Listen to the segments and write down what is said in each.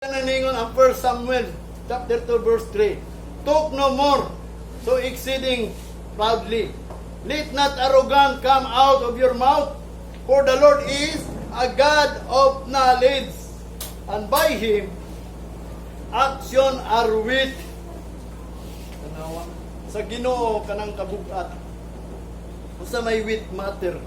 Naningon ang 1 Samuel chapter 2 verse 3. "Talk no more so exceeding proudly. Let not arrogant come out of your mouth, for the Lord is a God of knowledge, and by Him action are weighed." Tanawa. Sa Ginoo kanang kabugat. Usa may weight matter.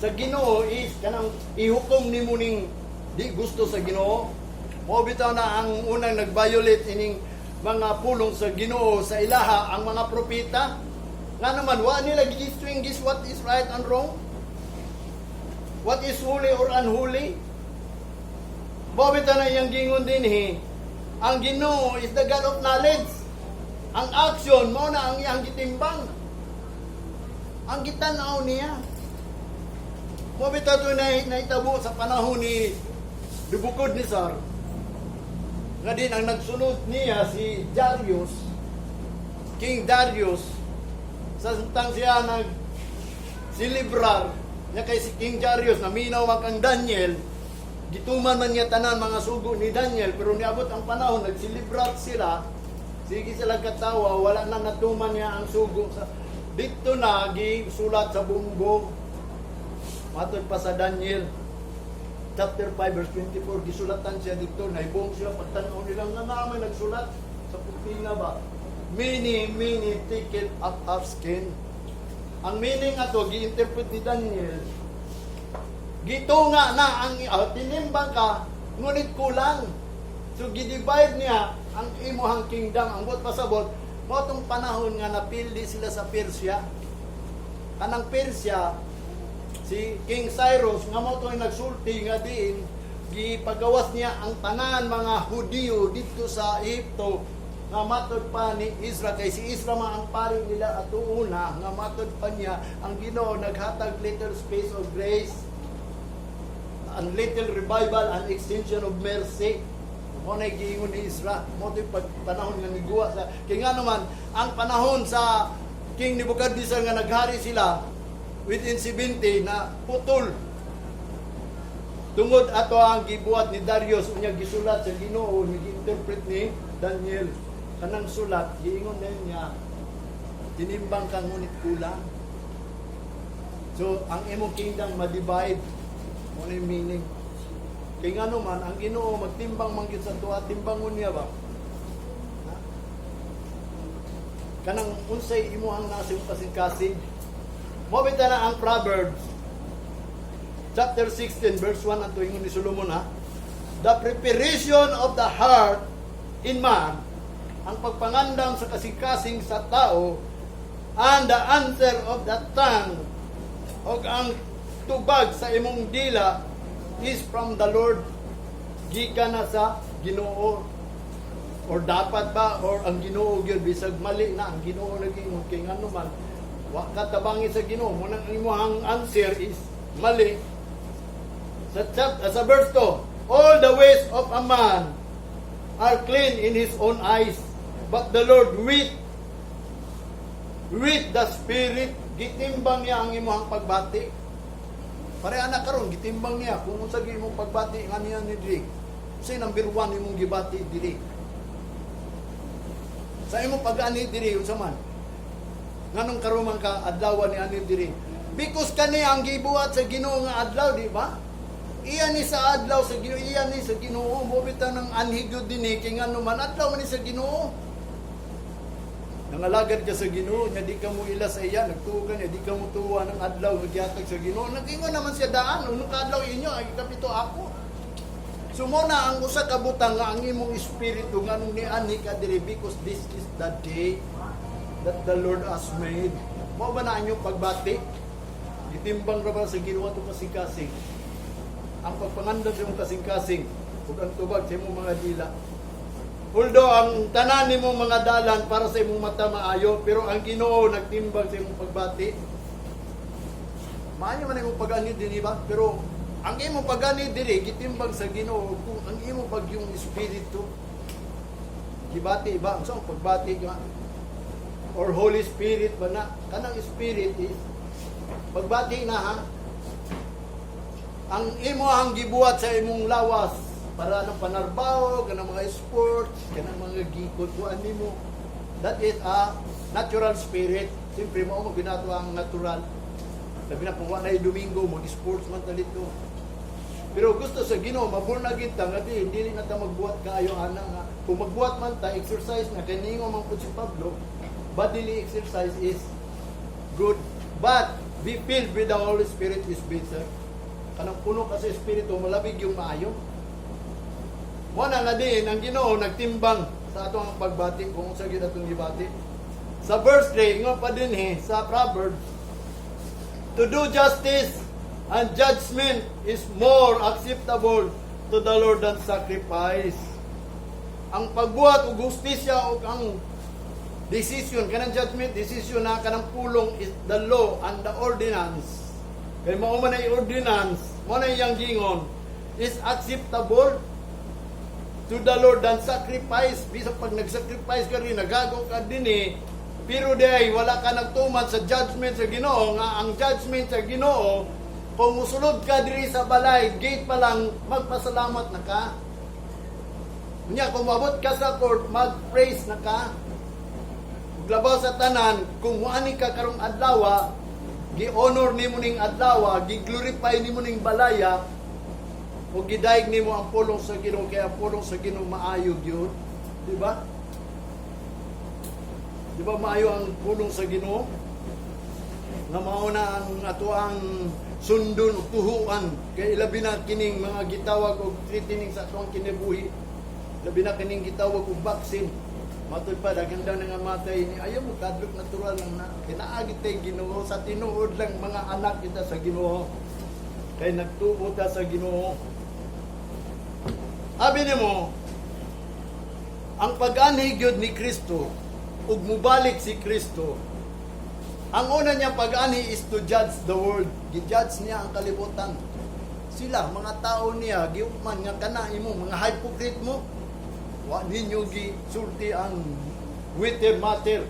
Sa Ginoo is kanang ihukom nimo ning di gusto sa Ginoo. Mao bitaw na ang unang nag-violate ining mga pulong sa Ginoo sa ilaha ang mga propeta. Nga naman wa nila gi-distinguish what is right and wrong. What is holy or unholy. Mao bitaw na iyang gingon dinhi, ang Ginoo is the God of knowledge. Ang action mao na ang iyang gitimbang. Ang gitan-aw niya. Mao bitaw to na nahitabo sa panahon ni Nebuchadnezzar nga din ang nagsunod niya si Darius, King Darius, sa samtang siya nag celebrar niya kay si King Darius naminaw man kang Daniel, gituman man niya tanan mga sugo ni Daniel, pero niabot ang panahon nag-celebrate sila, sige sila katawa, wala na natuman niya ang sugo sa dito na gisulat sa bunggo. Matod pa sa Daniel chapter 5 verse 24, gisulatan siya dito, nahibong sila pagtan-aw nila nga naman nagsulat sa kurtina ba. "Mene, mene, tekel upharsin." Ang meaning ato gi-interpret ni Daniel, gitunga na ang tinimbang ka ngunit kulang. So gi-divide niya ang imuhang kingdom. Ang buot pasabot, mao tong panahon nga napildi sila sa Persia. Kanang Persia, si King Cyrus nga mao to'y nagsulti nga diin gipagawas niya ang tanan mga Hudiyo dito sa Ehipto nga matod pa ni Ezra, kay si Ezra man ang pari nila ato una, nga matod pa niya ang Ginoo naghatag little space of grace and little revival and extension of mercy. Mao na giingon ni Ezra, mao to'y pag panahon nga niguwa sa kay nga naman ang panahon sa King Nebuchadnezzar nga naghari sila within 70 na putol tungod ato ang gibuhat ni Darius. Unya gisulat sa Ginoo ni gi-interpret ni Daniel kanang sulat, giingon na niya, tinimbang ka ngunit kulang. So ang imong kingdom ma-divide. Mao na yung meaning kay ngano man ang Ginoo magtimbang man gyud sa tuwa, timbangon niya ba? Ha? Kanang unsay imuhang nasa imong kasing-kasing. Mao bitaw na ang Proverbs chapter 16 verse 1, ang tuingon ni Solomon ha. "The preparation of the heart in man," ang pagpangandam sa kasing-kasing sa tao, "and the answer of the tongue," og ang tubag sa imong dila, "is from the Lord." Gikan na sa Ginoo or dapat ba or ang Ginoo gyud, bisag mali na ang Ginoo naging kay ngano man wa ka tabangi sa Ginoo mo nang imong answer is mali. Sa chapter, sa verse 2, "All the ways of a man are clean in his own eyes, but the Lord weigheth the spirit." Gitimbang niya ang imong pagbati. Pare anak karon gitimbang niya kung unsa gyud imong pagbati nga niya ni diri. Unsay number 1 imong gibati diri? Sa imong pag-ani diri, unsa man? Nganong karon man ka adlaw ni ani diri? Because kani ang gibuhat sa Ginoo nga adlaw, di ba? Iya ni sa adlaw sa Ginoo, iya ni sa Ginoo. Mao bitaw nang anhi gyud dinhi kay ngano man adlaw man ni sa Ginoo. Nangalagad ka sa Ginoo, nya di ka mo ila sa iya, nagtuo ka niya, di ka mo tuwa ng adlaw nga gihatag sa Ginoo. Nag-ingon naman siya daan, unong ka adlaw inyo ay kapito ako. So mao na ang usa ka butang nga ang imong espiritu nganong nianhi ka diri, because this is the day that the Lord has made. Mao ba na ang inyong pagbati? Gitimbang ra ba sa Ginoo atong kasing-kasing? Ang pagpangandam sa imong kasing-kasing ug ang tubag sa imong mga dila. Although ang tanan nimong mga dalan para sa imong mata maayo, pero ang Ginoo nagtimbang sa imong pagbati. Maayo man imong pag-ani dinhi ba? Pero ang imong pag-ani diri gitimbang sa Ginoo kung ang imong pag yung espiritu gibati ba ang sa pagbati ka or Holy Spirit ba na kanang spirit is pagbati na ha, ang imo ang gibuhat sa imong lawas. Para ng panarbaho, kanang mga sports, kanang mga gikot kuan nimo. That is a natural spirit. Siyempre, mao mo ginato ang natural. Sabi na, kung wa na Domingo, mag-sports man ta dito. Pero gusto sa Ginoo, ma-born again ta nga di, hindi na ta magbuhat kaayo ana nga. Kung magbuhat man ta, exercise na, kay ningo man pud si Pablo, bodily exercise is good. But be filled with the Holy Spirit is better. Kanang puno ka sa Espiritu, malabig yung maayo. Mo na nga din, ang Ginoo nagtimbang sa atong pagbati kung unsa gyud atong gibati. Sa verse 3, ingon pa din eh, sa Proverbs, "To do justice and judgment is more acceptable to the Lord than sacrifice." Ang pagbuhat og hustisya og ang decision, kanang judgment, decision na kanang pulong is the law and the ordinance. Kay mao man ay ordinance, mao na iyang gingon, is acceptable to the Lord than sacrifice. Bisan pag nag-sacrifice ka rin, nagago ka din eh. Pero di ay wala ka nagtuman sa judgment sa Ginoo, nga ang judgment sa Ginoo, kung musulod ka diri sa balay, gate pa lang, magpasalamat na ka. Unya, kung mabot ka sa court, mag-praise na ka. Ug labaw sa tanan, kung muani ka karong adlaw, gi-honor nimo ning adlaw, gi-glorify nimo ning balaya, ug gidayeg nimo ang pulong sa Ginoo, kaya ang pulong sa Ginoo maayo gyud, di ba? Di ba maayo ang pulong sa Ginoo? Nga mao na ang ato ang sundon ug tuhuan kay ilabi na kining mga gitawag og threatening sa atuang kinabuhi. Labi na kining gitawag og vaccine. Matud pa daghan daw nga matay ni ayaw mo kadlok, natural lang na. Kinaagi tay Ginoo sa tinuod lang, mga anak kita sa Ginoo. Kay nagtuo ta sa Ginoo. Abi nimo, ang pag-anhi gyud ni Kristo ug mubalik si Kristo, ang una niya pag-anhi is to judge the world. Gi-judge niya ang kalibutan. Sila, mga tao niya, giukman nga kana imo, mga hypocrite mo. Wa ninyo gi sulti ang weightier matter.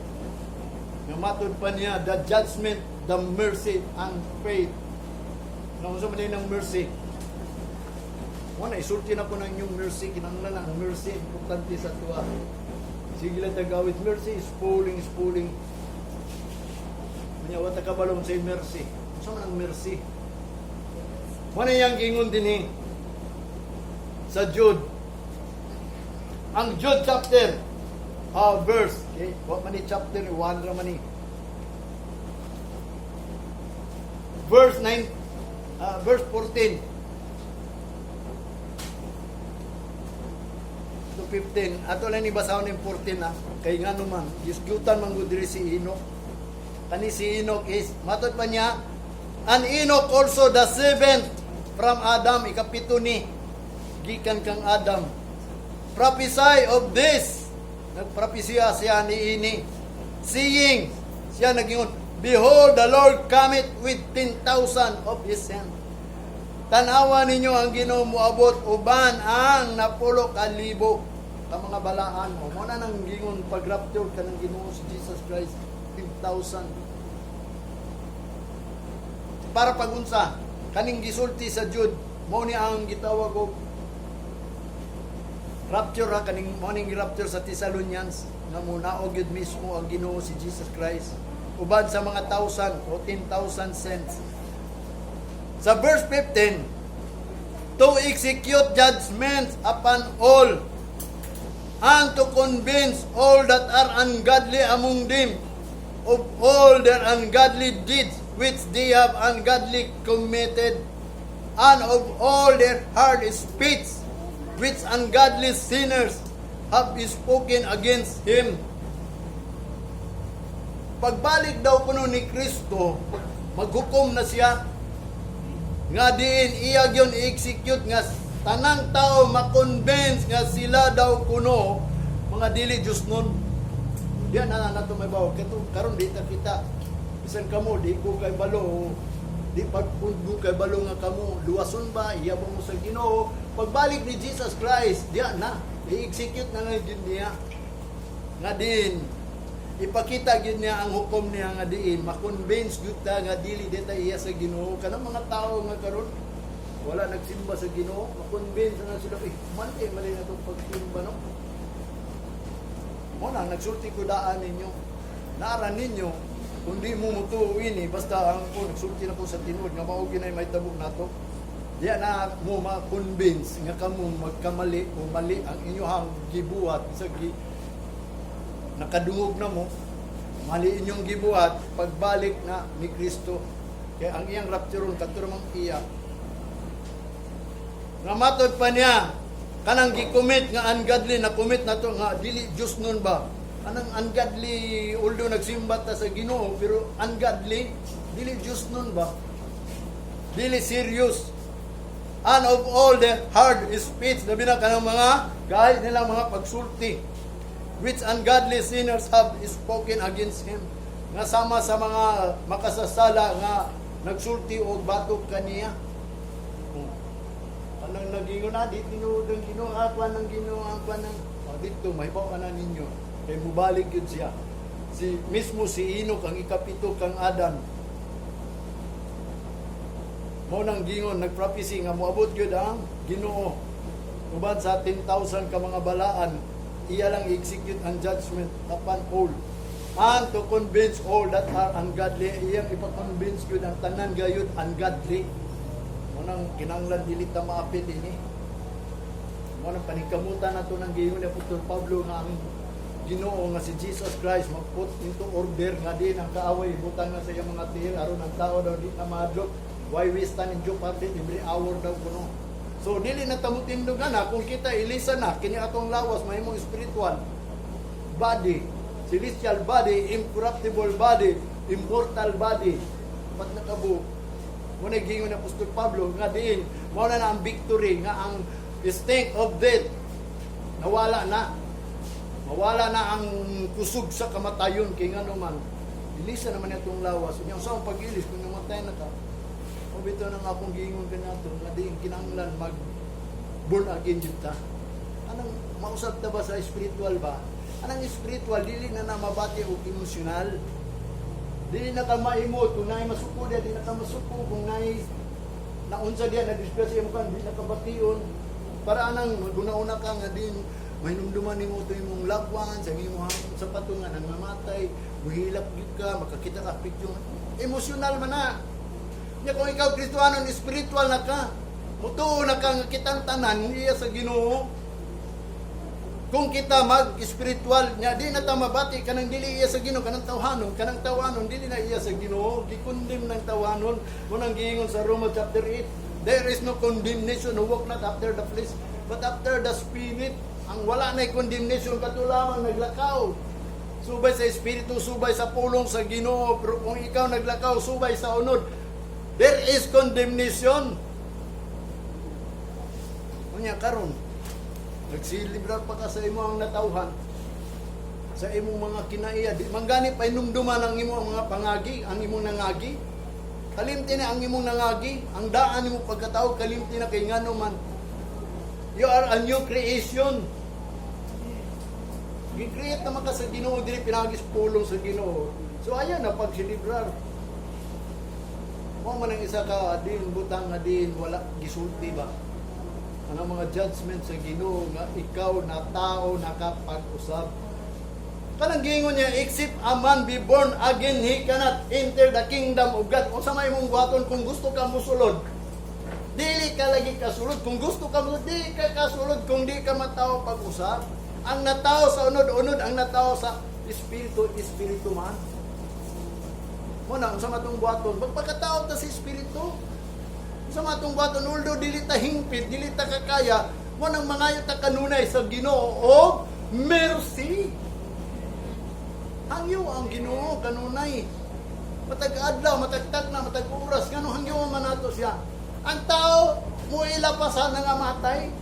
Nga matud pa niya, the judgment, the mercy, and faith. Nga unsa man din ang mercy? Wala, isulti na ko ng inyong mercy. Kinahanglan ang mercy, importante sa tuwa. Sige lang tagawit. Mercy is pulling, is pulling. Kunya, wala ka balong sa mercy. Unsa man ang mercy? Wala yang gingon din eh sa Jude. Ang Jude chapter, verse. Okay? Wa man ni chapter, one ra man ni. Verse 9, verse 14 to 15. Ato lang ni basahon yung 14 na. Kay nga naman, gisgutan man gud diri si Enoch. Kani si Enoch is, matod pa niya, "And Enoch also, the seventh from Adam," ikapito ni, gikan kang Adam, "prophesy of this." Nagpropesya siya ni ini. Saying, siya nagingon, "Behold, the Lord cometh with 10,000 of his saints." Tanawa ninyo ang Ginoo moabot uban ang napulo ka libo ka mga balaan mo. Mo na nang gingon pag rapture ka ng Ginoo si Jesus Christ, 10,000. Para pagunsa kaning gisulti sa Jude, mo ni ang gitawag og rapture ha, kaning mo ning rapture sa Thessalonians nga munaog gyud mismo ang Ginoo si Jesus Christ uban sa mga thousand o 10,000 saints. Sa verse 15, "To execute judgments upon all and to convince all that are ungodly among them of all their ungodly deeds which they have ungodly committed and of all their hard speech which ungodly sinners have spoken against him." Pagbalik daw kuno ni Kristo, maghukom na siya nga diin iya gyud i-execute nga tanang tao ma-convince nga sila daw kuno mga dili Diyos nun. Diyan na nato may bawo kato karon di ta kita bisan kamo di ko kay balo, di pagpundgo kay balo nga kamo luwason ba, iya ba mo sa Ginoo. Pagbalik ni Jesus Christ, diyan na i-execute na nga gyud niya nga din ipakita gyud niya ang hukom niya nga diin ma-convince gyud ta nga dili di ta iya sa Ginoo kanang mga tao nga karon. Wala nagsimba sa Ginoo, ma-convince na sila, "Eh, mali, mali na itong pagsimba, no?" Mo na, nagsulti ko daan ninyo. Nara ninyo, kung di mo mutuo ini, basta ang ko, nagsulti na ko sa tinuod, nga mao ginay may tabok nato. Diya na mo ma-convince nga kamo magkamali o mali ang inyong gibuhat sa gi, nakadungog na mo, mali inyong gibuhat pagbalik na ni Kristo. Kaya ang iyang rapture kadto mang iya. Nga matod pa niya, kanang gi-commit nga ungodly na commit na to nga dili Diyos nun ba? Kanang ungodly, although nagsimba ta sa Ginoo pero ungodly, dili Diyos nun ba? Dili serious. And of all the hard speech, labi na kanang mga gahit nilang mga pagsulti, which ungodly sinners have spoken against him. Nga sama sa mga makasasala nga nagsulti og batok kaniya. Oh. Anong nagingon na, di tinuod ang Ginoo, akuan ng Ginoo, akuan ng. Oh, dito, mahibaw ka na ninyo. Kay mubalik yun siya. Si, mismo si Enoch, ang ikapito kang Adam, mo nang gingon, nagprophecy nga moabot gyud ang Ginoo. Uban sa 10,000 ka mga balaan, iya lang i-execute ang judgment upon all. And to convince all that are ungodly, iyang ipa-convince gyud ang tanan gayud ungodly. Mo nang kinahanglan dili ta maapil ini. Mo nang paningkamutan nato ng giingon ni Apostol Pablo nga ang Ginoo nga si Jesus Christ mag-put into order nga din ang kaaway butang na sa iyang mga tiil aron ang tao daw di na mahadlok. Why we stand in jeopardy every hour daw kuno. So dili na ta motindog na kung kita ilisa na kini atong lawas mahimong spiritual body, celestial body, incorruptible body, immortal body. Pat nakabu. Mo na giingon ni Apostol Pablo nga diin mao na na ang victory nga ang sting of death nawala na. Mawala na ang kusog sa kamatayon kay ngano man ilisa naman itong lawas. Unya unsa ang pag-ilis kung namatay na ka? O bitaw nang akong giingon kanato nga diin kinahanglan mag born again jud ta. Anong mausab ta ba sa spiritual ba? Anang spiritual dili na na mabati og emosyonal. Dili na ka maimot kung naay masuko diya, di na ka masuko kung naay naunsa diya na disgrasya mo kan di na ka bation. Para anang maguna-una ka nga din mahinumduman nimo to imong loved ones, ang imong sapato nga nang mamatay, muhilak gyud ka, makakita ka picture. Emosyonal man na. Nya kung ikaw Kristohanon, spiritual na ka. Mutuo na ka nga kitang tanan iya sa Ginoo. Kung kita mag-spiritual nya di na ta mabati kanang dili iya sa Ginoo, kanang tawhanon dili na iya sa Ginoo, gi-condemn ng tawhanon. Mo nang giingon sa Roma chapter 8, there is no condemnation who walk not after the flesh but after the Spirit. Ang wala na condemnation kato lamang naglakaw subay sa Espiritu, subay sa pulong sa Ginoo. Pero kung ikaw naglakaw subay sa unod, there is condemnation. Unya karon nagsilibrar pa ka sa imo ang natawhan sa imong mga kinaiya, di man gani pahinumduman ang imong mga pangagi, ang imong nangagi. Kalimti na ang imong nangagi, ang daan nimo pagkatao kalimti na kay ngano man you are a new creation. Gi-create naman ka sa Ginoo dili pinaagi sa pulong sa Ginoo. So ayan na pagsilibrar. Mo man ang isa ka din butang nga din wala gisulti ba? Ang mga judgment sa Ginoo nga ikaw na tao nakapag-usab. Kanang giingon niya, "Except a man be born again, he cannot enter the kingdom of God." Unsa may imong buhaton kung gusto ka musulod? Dili ka lagi kasulod. Kung gusto ka musulod, dili ka kasulod kung di ka matawo pag-usab. Ang natao sa unod-unod, ang natao sa espiritu, espiritu man. Mo na, unsa matong buhaton? Magpakatao ta sa espiritu. Unsa matong buhaton? Although dili ta hingpit, dili ta kakaya, mo nang mangayo ta kanunay sa Ginoo og mercy. Hangyo ang Ginoo kanunay. Matag adlaw, matag tagna, matag oras, ngano hangyo man nato siya. Ang tao muila pa sa nangamatay.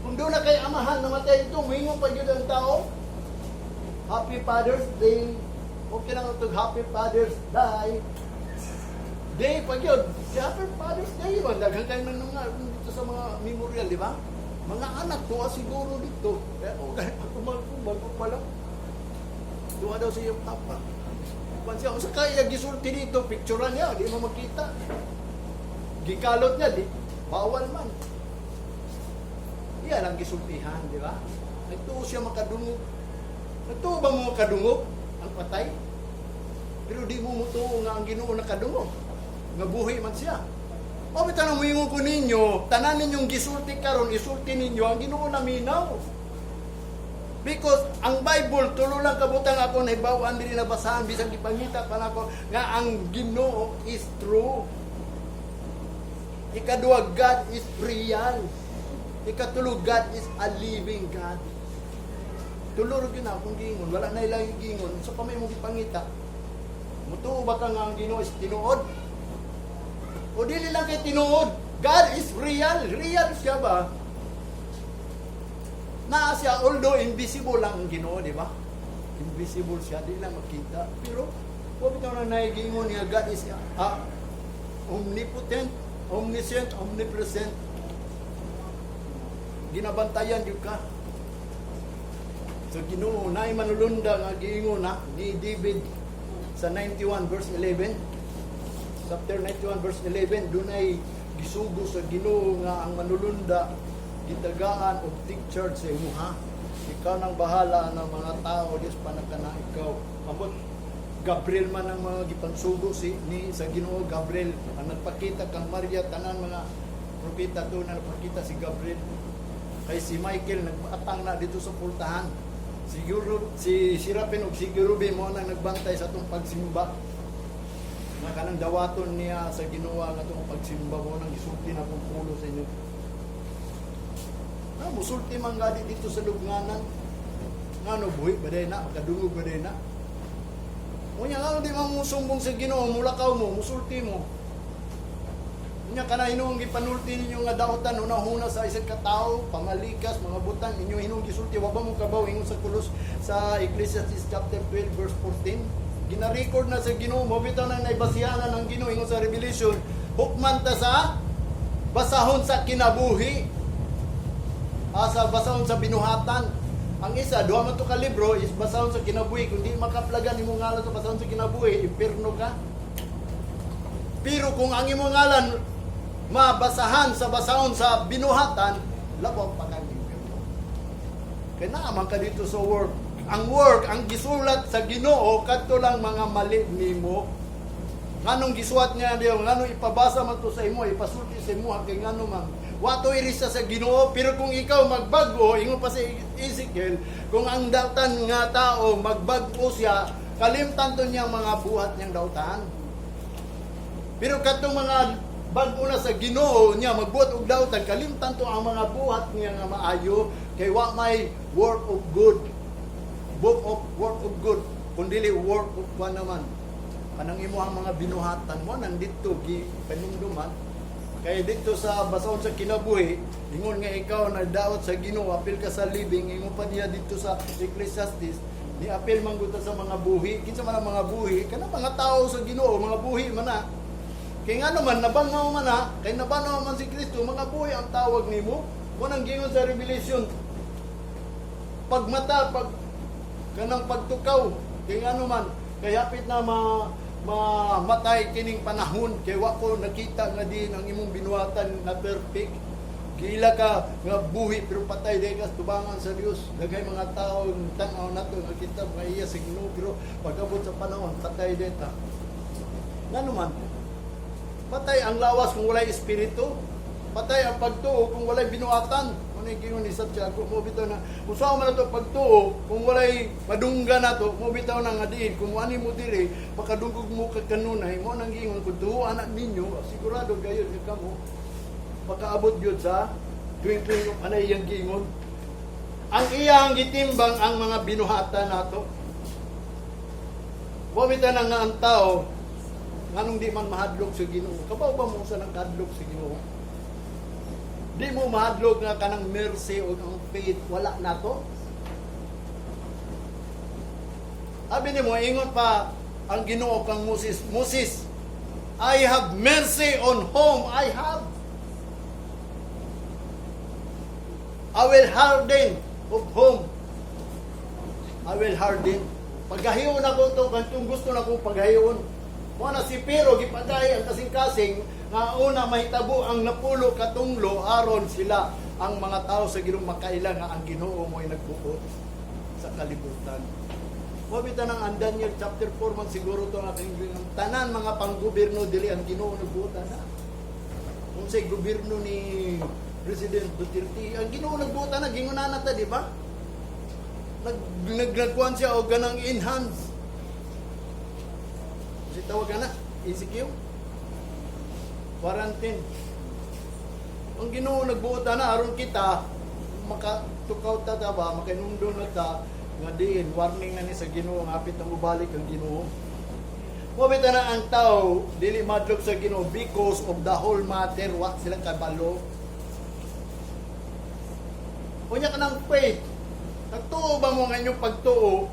Kung doon na kay amahan namatay ito, muingon pa gyud ang tao. Happy Father's Day. Okay lang itong Happy Father's Day. Day pa gyud. Si Happy Father's Day ba? Daghan kayo nang mga dito sa mga memorial, di ba? Mga anak, tuwa siguro dito. Kaya ako, ganit pa bago pa lang. Tuwa daw sa iyong papa. Kung siya, sa kaya gisulti dito, picturean niya, di mo makita. Gikalot niya, di. Bawal man. Iya lang gisultihan, di ba? Nagtuo siya makadungog. Nagtuo ba mo makadungog ang patay? Pero di mo mutuo nga ang Ginoo nakadungog. Nga buhi man siya. O bitaw nang muingon ko ninyo, tanan ninyong gisulti karon, isulti ninyo ang Ginoo naminaw. Because ang Bible, tulo lang kabutang ako nahibaw-an diri, nabasahan bisan gipangita pa nako nga ang Ginoo is true. Ikaduha, God is real. Ikatulo, God is a living God. Tulo ra gyud na akong giingon, wala na ilang giingon. So pa may mong gipangita. Mutuo ba ka nga ang Ginoo is tinuod? O dili lang kay tinuod. God is real. Real siya ba? Naa siya, although invisible lang ang Ginoo, di ba? Invisible siya, di lang makita. Pero, wa bitaw na nagiingon niya, God is omnipotent, omniscient, omnipresent. Ginabantayan gyud ka. So Ginoo, naay manulunda nga giingon na ni David sa 91 verse 11. Chapter 91 verse 11, dunay gisugo sa Ginoo nga ang manulunda gitagaan og take charge sa imuha. Ikaw nang bahala ng mga tao, Dios panakana ikaw. Ambot Gabriel man ang mga gipansugo si ni sa Ginoo. Gabriel ang nagpakita kang Maria, tanan mga propeta do na nagpakita si Gabriel. Kay si Michael nagbatang na dito sa pultahan. Siguro si Seraphim ug si Kerubim mo nang nagbantay sa atong pagsimba. Nga kanang dawaton niya sa Ginoo nga atong pagsimba mo nang gisulti na akong pulo sa inyo. Na musulti man gadi dito sa lubnganan. Ngano, buhi ba day na, makadungog ba day na? Unya nga di man mo sumbong sa Ginoo, mulakaw mo, musulti mo. Unya kana hinuong gipanulti ninyo nga dautan hunahuna sa isang ka tawo, pamalikas, mga butang inyo hinuong gisulti, wa ba mo kabaw ingon sa Kulos sa Ecclesiastes chapter 12 verse 14? Gina-record na sa Ginoo mo bitaw nang naibasihanan ang Ginoo ingon sa Revelation, hukman ta sa basahon sa kinabuhi. Asa basahon sa binuhatan. Ang isa, duha man to ka libro is basahon sa kinabuhi. Kung di makaplagan imong ngalan sa basahon sa kinabuhi, impierno ka. Pero kung ang imong ngalan mabasahan sa basahon sa binuhatan, labaw pa kang impierno. Kaya naaman ka dito sa work. Ang work, ang gisulat sa Ginoo, kadto lang mga mali nimo. Nganong gisuwat niya diyo, nganong ipabasa man to sa imo, ipasulti sa imo, kay ngano man. Wato irisa sa Ginoo, pero kung ikaw magbago, ingon pa si Ezekiel, kung ang dautan nga tao magbag-o siya, kalimtan to niya mga buhat niyang dautan. Pero katong mga bag-o na sa Ginoo niya magbuhat og dautan, kalimtan to ang mga buhat niya nga maayo kay wa may work of good. Book of work of good, kundili work of kuan naman. Kanang imo ang mga binuhatan mo nang dito gi panumduman. Kay dito sa basahon sa kinabuhi, ingon nga ikaw nagdaot sa Ginoo, apil ka sa living, ingon pa niya dito sa Ecclesiastes, ni apil man gud ta sa mga buhi. Kinsa man ang mga buhi? Kana mga tao sa Ginoo, mga buhi man na. Kay nga naman, nabangaw man na, kay nabangaw man si Kristo, mga buhi ang tawag nimo. Mo nang gingon sa Revelation, pagmata, pag kanang pagtukaw, kay nga naman, kay hapit na ma mamatay kining panahon, kay wa ko nakita nga din ang imong binuhatan na perfect. Gila ka nga buhi pero patay di ka sa tubangan sa Dios. Daghay mga tao tan-aw nato nga kita mga iya sa Ginoo, pero pag-abot sa panahon patay di ta. Ngano man, patay ang lawas kung walay espiritu. Patay ang pagtuo kung walay binuhatan. Ano yung gingon ni Santiago? Mo bitaw na, kung saan man nato pagtuo, kung walay madungga nato, mo bitaw na nga diin, kung ani mo diri, makadungog mo kag kanunay, mo nang gingon, kung tuo anak ninyo, sigurado gayon ka kamo, makaabot yun sa tuwing-tuwing anay iyang gingon. Ang iyang gitimbang ang mga binuhatan nato. Wa bitaw na nga ang tao, nganong di man mahadlok sa Ginoo? Kabaw ba mo sa nang kadlok sa Ginoo? Di mo mahadlok nga kanang mercy o ang faith wala nato? Abi nimo, ingon pa ang Ginoo kang Moses, "Moses, I have mercy on whom I have. I will harden of whom I will harden." Paghahion ako to, kantong gusto na akong paghahion. Mo na si Pero gipagahi ang kasing-kasing nga una mahitabo ang napulo ka tunglo aron sila ang mga tao sa Ginoo makaila nga ang Ginoo mo'y nagbuot sa kalibutan. Mo bitaw nang ang Daniel chapter 4 man siguro to ang aking tanan mga panggobyerno, dili ang Ginoo nagbuot ana. Kung sa gobyerno ni President Duterte, ang Ginoo nagbuot ana, gingon na ta, di ba? Nag nagkuan siya og ganang enhance. Kasi tawag na, ECQ. Quarantine. Ang Ginoo nagbuot na aron kita makatukaw ta ta ba, makainumdum na ta nga diin warning na ni sa Ginoo nga hapit ang ubalik ang Ginoo. Mo bitaw na ang tao dili madlok sa Ginoo because of the whole matter, wa sila kabalo. Unya ka ng faith. Nagtuo ba mo nga inyong pagtuo?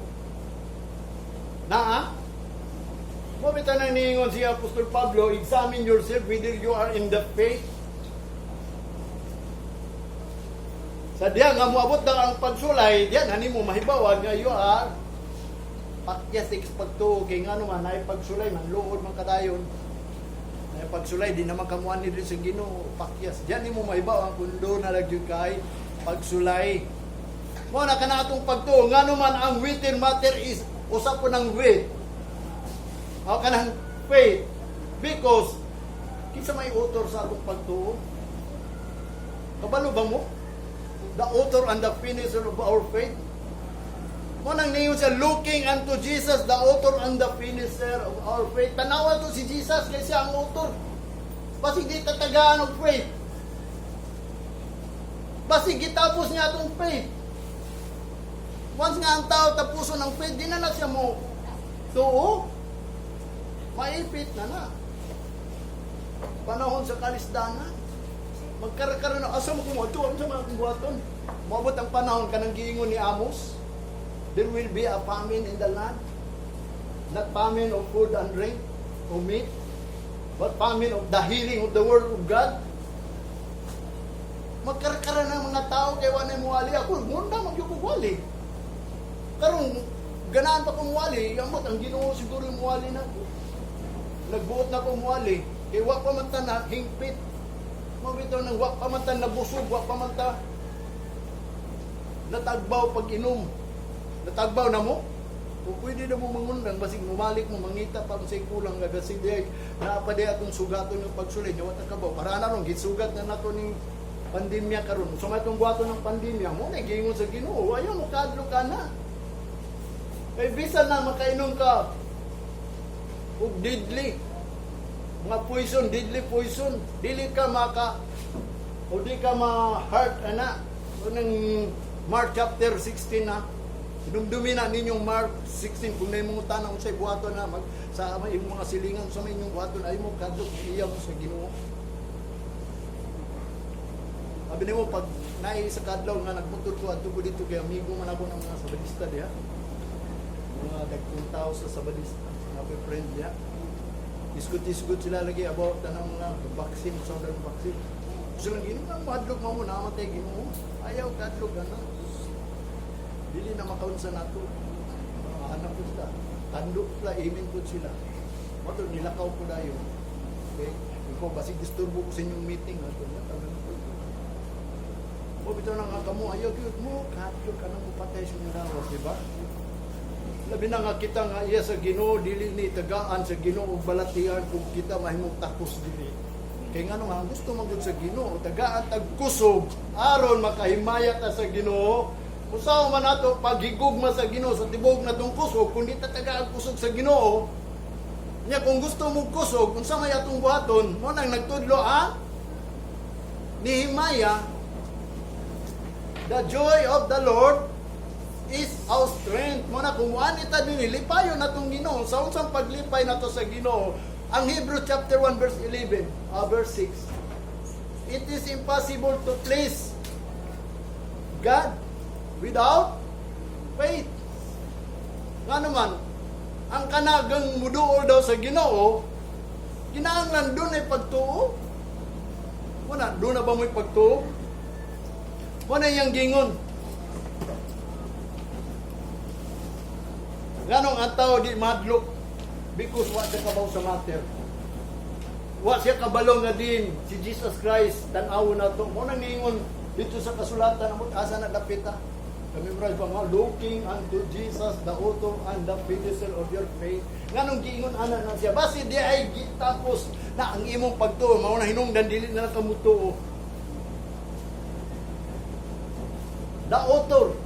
Naa? Mo bitaw nang niingon si Apostol Pablo, "Examine yourself whether you are in the faith." Sa diya nga moabot na ang pagsulay, diyan hani mo mahibawan nga you are pakyas ik pagtuo kay ngano man naay pagsulay, manluod man kadayon. Naay pagsulay, di naman kamuan ni sa Ginoo, pakyas. Diyan nimo mahibawan kung do na lang jud kay pagsulay. Mo na kana atong pagtuo, ngano man ang written matter is usa po ng weight. O kanang faith. Because kinsa may author sa atong pagtuo? Kabalo ba mo? The author and the finisher of our faith. Mo nang niyon siya, "Looking unto Jesus, the author and the finisher of our faith." Tanawa to si Jesus kay siya ang author. Basig di tatagaan og faith. Basig gitapos niya atong faith. Once nga ang tao tapuson ang faith, di na na siya mo tuo. Maipit na na. Panahon sa kalisdanan. Magkaroon na, asa mo kung ito, ano sa mga buhaton? Moabot ang panahon kanang giingon ni Amos, there will be a famine in the land. Not famine of food and drink, or meat, but famine of the hearing of the word of God. Magkarkara ng mga tao kay wala mo wali. Ako, muna magyud ko wali. Karong ganahan pa kong wali, amot ang Ginoo siguro yung muwali na ako. Nagbuot na ko muwali. Kay wa pa man ta na hingpit. Mabitaw nang wa pa man ta nabusog, wa pa man ta natagbaw pag inom. Natagbaw na mo? Kung pwede na mo mangundang, basig mumalik mo, mangita pa sa kulang, nga basig di naa pa di atong sugaton ng pagsulay, nya wa ta kabaw. Para na ron, gisugat na nato ning pandemya karon. So may itong buhaton ng pandemya, mo na giingon sa Ginoo, ayaw mo kadlo ka na. Kay bisan na makainom ka og deadly mga poison, deadly poison, dili ka maka o di ka ma-hurt ana. So nang Mark chapter 16 na, hinumdumi na ninyong Mark 16 kung na imong tanong sa buhaton na mag, sa imong mga silingan sa inyong buhaton ay mo kadlok iya mo sa Ginoo. Sabi nimo pag naay sa kadlaw nga nagmotor ko adto ko dito kay amigo man ako ng mga Sabadista diha. Mga dagkong tao sa Sabadista, mga friend diha. Isgot-isgot sila lagi about tanang mga vaccine, sa ng vaccine. Gusto lang Ginoo nga mahadlok mo namatay Ginoo. Ayaw kadlok ana. Dili na makaunsa nato. Mga anak ko sila. Tando sila, amen po sila. Mato nilakaw ko dayon. Okay? Ikaw basig disturbo ko sa inyong meeting ato na tagan ko. O bitaw na nga kamo ayaw gyud mo kadlok ka nang mupatay sa inyong lawas, di ba? Labi na nga kita nga iya sa Ginoo, dili ni tagaan sa Ginoo og balatian kung kita mahimong takos dili. Kay ngano nga ang gusto man gud sa Ginoo, tagaan tag kusog aron makahimaya ta sa Ginoo. Usaw man nato paghigugma sa Ginoo sa tibok natong kusog kung di ta tagaan kusog sa Ginoo. Nya kung gusto mo kusog, unsa may atong buhaton? Mo nang nagtudlo ang Nehemiah, "The joy of the Lord is our strength." Mo na kung muani ta dinhi, lipayon natong Ginoo. Sa unsang paglipay nato sa Ginoo? Ang Hebrews chapter 1 verse 11, verse 6. It is impossible to please God without faith. Nga naman, ang kanagang muduol daw sa Ginoo, kinahanglan doon ay pagtuo. Wala, doon na ba mo'y pagtuo? Wala iyang gingon. Nganong ang tao di madlok? Because wa siya kabaw sa matter. Wa siya kabalo nga din si Jesus Christ tan-awon nato. Mao nang niingon dito sa kasulatan, amot asa na dapit ha. Memorize ba nga "Looking unto Jesus, the author and the finisher of your faith"? Nganong giingon ana na siya? Basi di ay gitapos na ang imong pagtuo, mao na hinungdan dili na lang ka mutuo. The author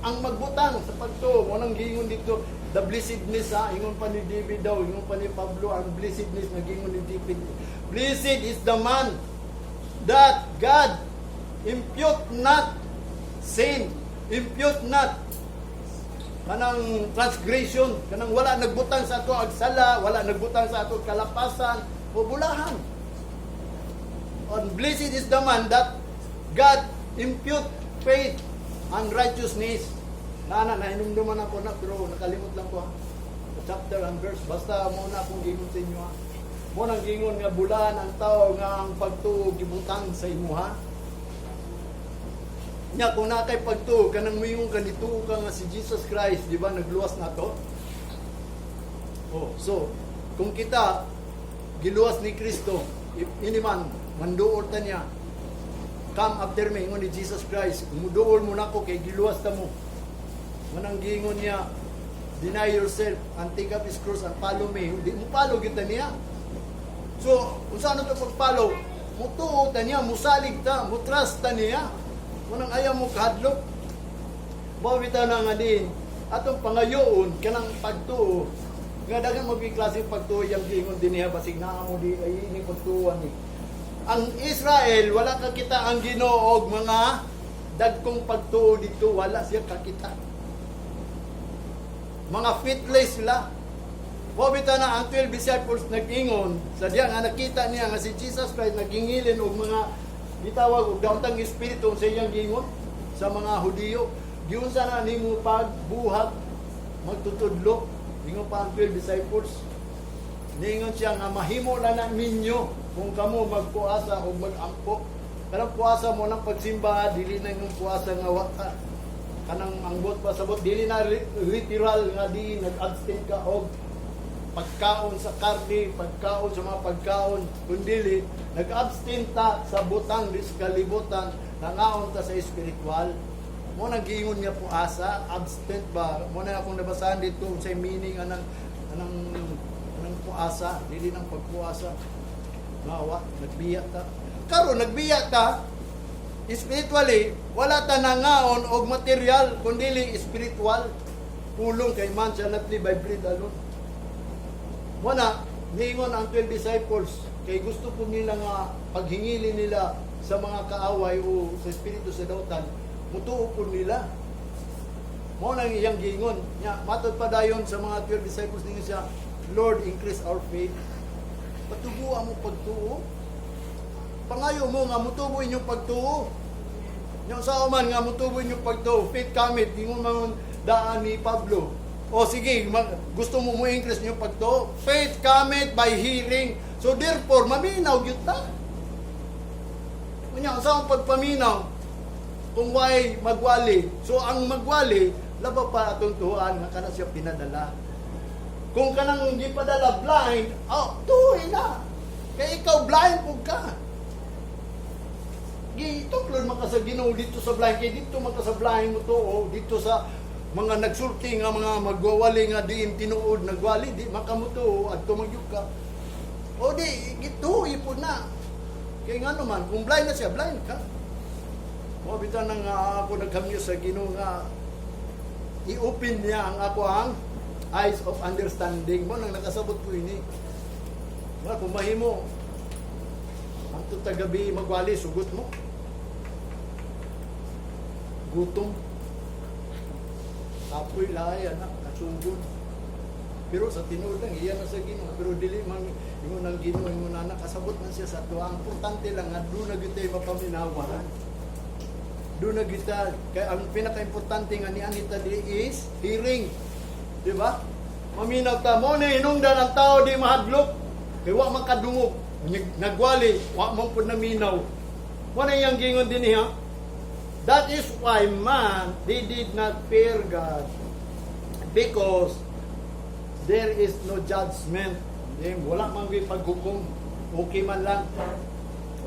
ang magbutang sa pagtuo. Mao nang giingon dito the blessedness ha, ingon pa ni David daw, ingon pa ni Pablo ang blessedness nga giingon ni David. Blessed is the man that God impute not sin, impute not kanang transgression, kanang wala nagbutang sa ato ag sala, wala nagbutang sa ato kalapasan o bulahan. And blessed is the man that God impute faith and righteousness. Nana, nahinumduman ako na, pero nakalimot lang ko ha. The chapter and verse, basta mao na akong gingon sa inyo ha. Mao nang gingon nga bulan ang tao nga ang pagtuo gibutang sa imuha. Nya kung naa kay pagtuo, kanang muingon ka, nituo ka nga si Jesus Christ, di ba, nagluwas na to? Oh, so kung kita giluwas ni Kristo, if ini man manduol ta niya, "Come after me," ingon ni Jesus Christ, "muduol mo nako kay giluwas ta mo." Manang giingon niya, "Deny yourself and take up his cross and follow me." Di mo follow kita niya. So, unsa ano to pag-follow? Mutuo ta niya, musalig ta, mutrust ta niya. Manang ayaw mo kahadlok. Mao bitaw na nga din atong pangayoon kanang pagtuo nga daghan mo klase pagtuo yang giingon din niya, basig naa mo di ay ini pagtuoan ni. Ang Israel wala kakita ang Ginoo og mga dagkong pagtuo dito, wala siya kakita. Mga faithless sila. Mao bitaw na ang 12 disciples nag-ingon sa diya nga nakita niya nga si Jesus Christ nagingilin og mga gitawag og daotang espiritu sa iyang giingon sa mga Hudiyo. "Giunsa na nimo pagbuhat magtutudlo?" Ingon pa ang 12 disciples. Niingon siya nga mahimo na na ninyo kung kamo magpuasa o magampo. Kanang puasa mo ng pagsimba, dili na yung puasa nga wa ka kanang ambot pa sabot, dili na literal nga di nag-abstain ka og pagkaon sa karne, pagkaon sa mga pagkaon, kundi nag-abstain ta sa butang dis kalibutan, nangaon ta sa espiritual. Mao nang giingon niya puasa, abstain ba? Mao na akong nabasahan dito sa meaning anang puasa, dili nang pagpuasa. Ngawa, nagbiya ta. Karon nagbiya ta, spiritually, wala ta nangaon og material, kundi spiritual. Pulong kay man shall not live by bread alone. Mao na, niingon ang 12 disciples, kay gusto po nila nga paghingili nila sa mga kaaway o sa espiritu sa dautan, mutuo po nila. Mao nang iyang giingon. Nya, matod pa dayon sa mga 12 disciples ninyo siya, "Lord, increase our faith." Patubo mo pagtuo. Pangayo mo nga mutubo inyong pagtuo. Nya sa man nga mutubo inyong pagtuo, faith cometh, ingon man daan ni Pablo. O sige, gusto mo mo increase inyong pagtuo. Faith cometh by hearing. So therefore, maminaw gyud ta. Unya, sa ang pagpaminaw, kung why magwali. So ang magwali, laba pa atong tuan nga kana siya pinadala. Kung kanang gipadala blind, oh, tuoy na. Kay ikaw blind pud ka. Gituklod man ka sa Ginoo dito sa blind, kay dito man ka sa blind mo to, o dito sa mga nagsulti nga mga magwawali nga diin tinuod nagwali di makamutuo adto magyud ka. O di gituoy pud na. Kay ngano man kung blind na siya, blind ka. Mao bitaw nang ako nagkamyo sa Ginoo nga i-open niya ang ako ang eyes of understanding mo nang nakasabot ko ini. Nga kung mahimo hangtod tagabi magwali, sugot mo. Gutom. Kapoy laay anak, kasugod. Pero sa tinuod lang, iya na sa Ginoo. Pero dili man ingon ang Ginoo, ingon na nakasabot man siya sa tuwa. Ang importante lang nga duna gyud tay mapaminawan. Duna gyud ta kay ang pinaka-importante nga ni Anita di is hearing. Di ba? Maminaw ta mao ni hinungdan ang tao di mahadlok. Kay wa makadungog. Nagwali, wa man pud naminaw. Mao na iyang gingon din niya. That is why man, they did not fear God. Because There is no judgment. Hindi, wala man gyud paghukom. Okay man lang.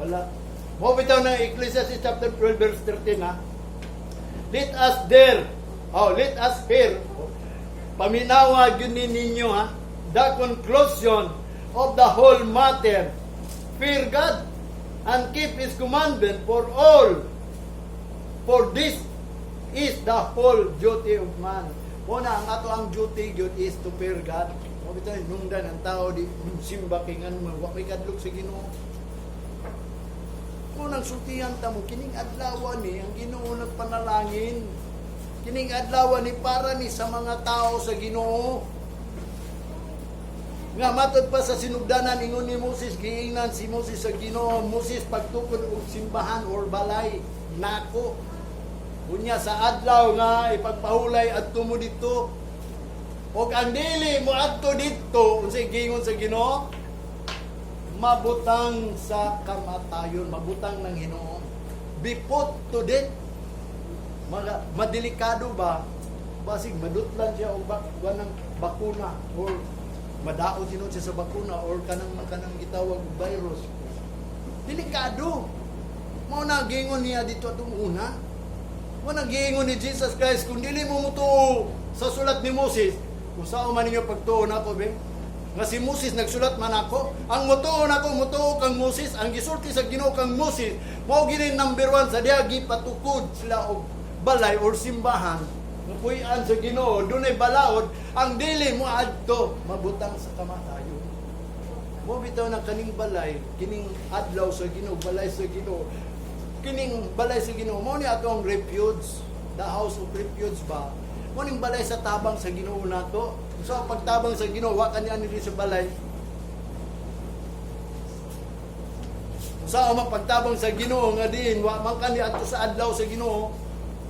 Wala. Mo bitaw ng Ecclesiastes chapter 12 verse 13 ha. Let us there, oh, let us hear. Paminawa gyud ni ninyo ha. The conclusion of the whole matter. Fear God and keep His commandment for this is the whole duty of man. Muna ang ato ang duty gyud is to fear God. Mo bitaw nungdan ang tao di simba kay ngan man wa may kadlok sa Ginoo. Munang sultihan ta mo kining adlaw ni ang Ginoo nagpanalangin. Kining adlaw ni para ni sa mga tao sa Ginoo. Nga matod pa sa sinugdanan ingon ni Moses, giingnan si Moses sa Ginoo, "Moses, pagtukod og simbahan or balay nako. Unya sa adlaw nga ipagpahulay adto mo didto. Og ang dili mo adto didto," unsay giingon sa Ginoo? "Mabutang sa kamatayon, mabutang ng Ginoo." Be put to death. Mga madelikado ba? Basig madutlan siya og bak ng bakuna or madaot tinuod siya sa bakuna or kanang gitawag og virus. Delikado. Mao na giingon niya dito atong una. Mao na giingon ni Jesus Christ, kung dili mo mutuo sa sulat ni Moses, kung sao man ninyo pagtuo nako be? Nga si Moses nagsulat man ako. Ang mutuo nako, mutuo kang Moses, ang gisulti sa Ginoo kang Moses, mao gini number one sa diha gipatukod sila og balay or simbahan. Mupuy-an sa Ginoo, dunay balaod, ang dili mo adto mabutang sa kamatayon. Mo bitaw na kaning balay, kining adlaw sa Ginoo, balay sa Ginoo. Kining balay sa Ginoo mo ni atong refuge, the house of refuge ba? Mo ning balay sa tabang sa Ginoo nato. So pagtabang sa Ginoo, wa kaniya diri sa balay. Sa man pagtabang sa Ginoo nga diin wa man kani adto sa adlaw sa Ginoo.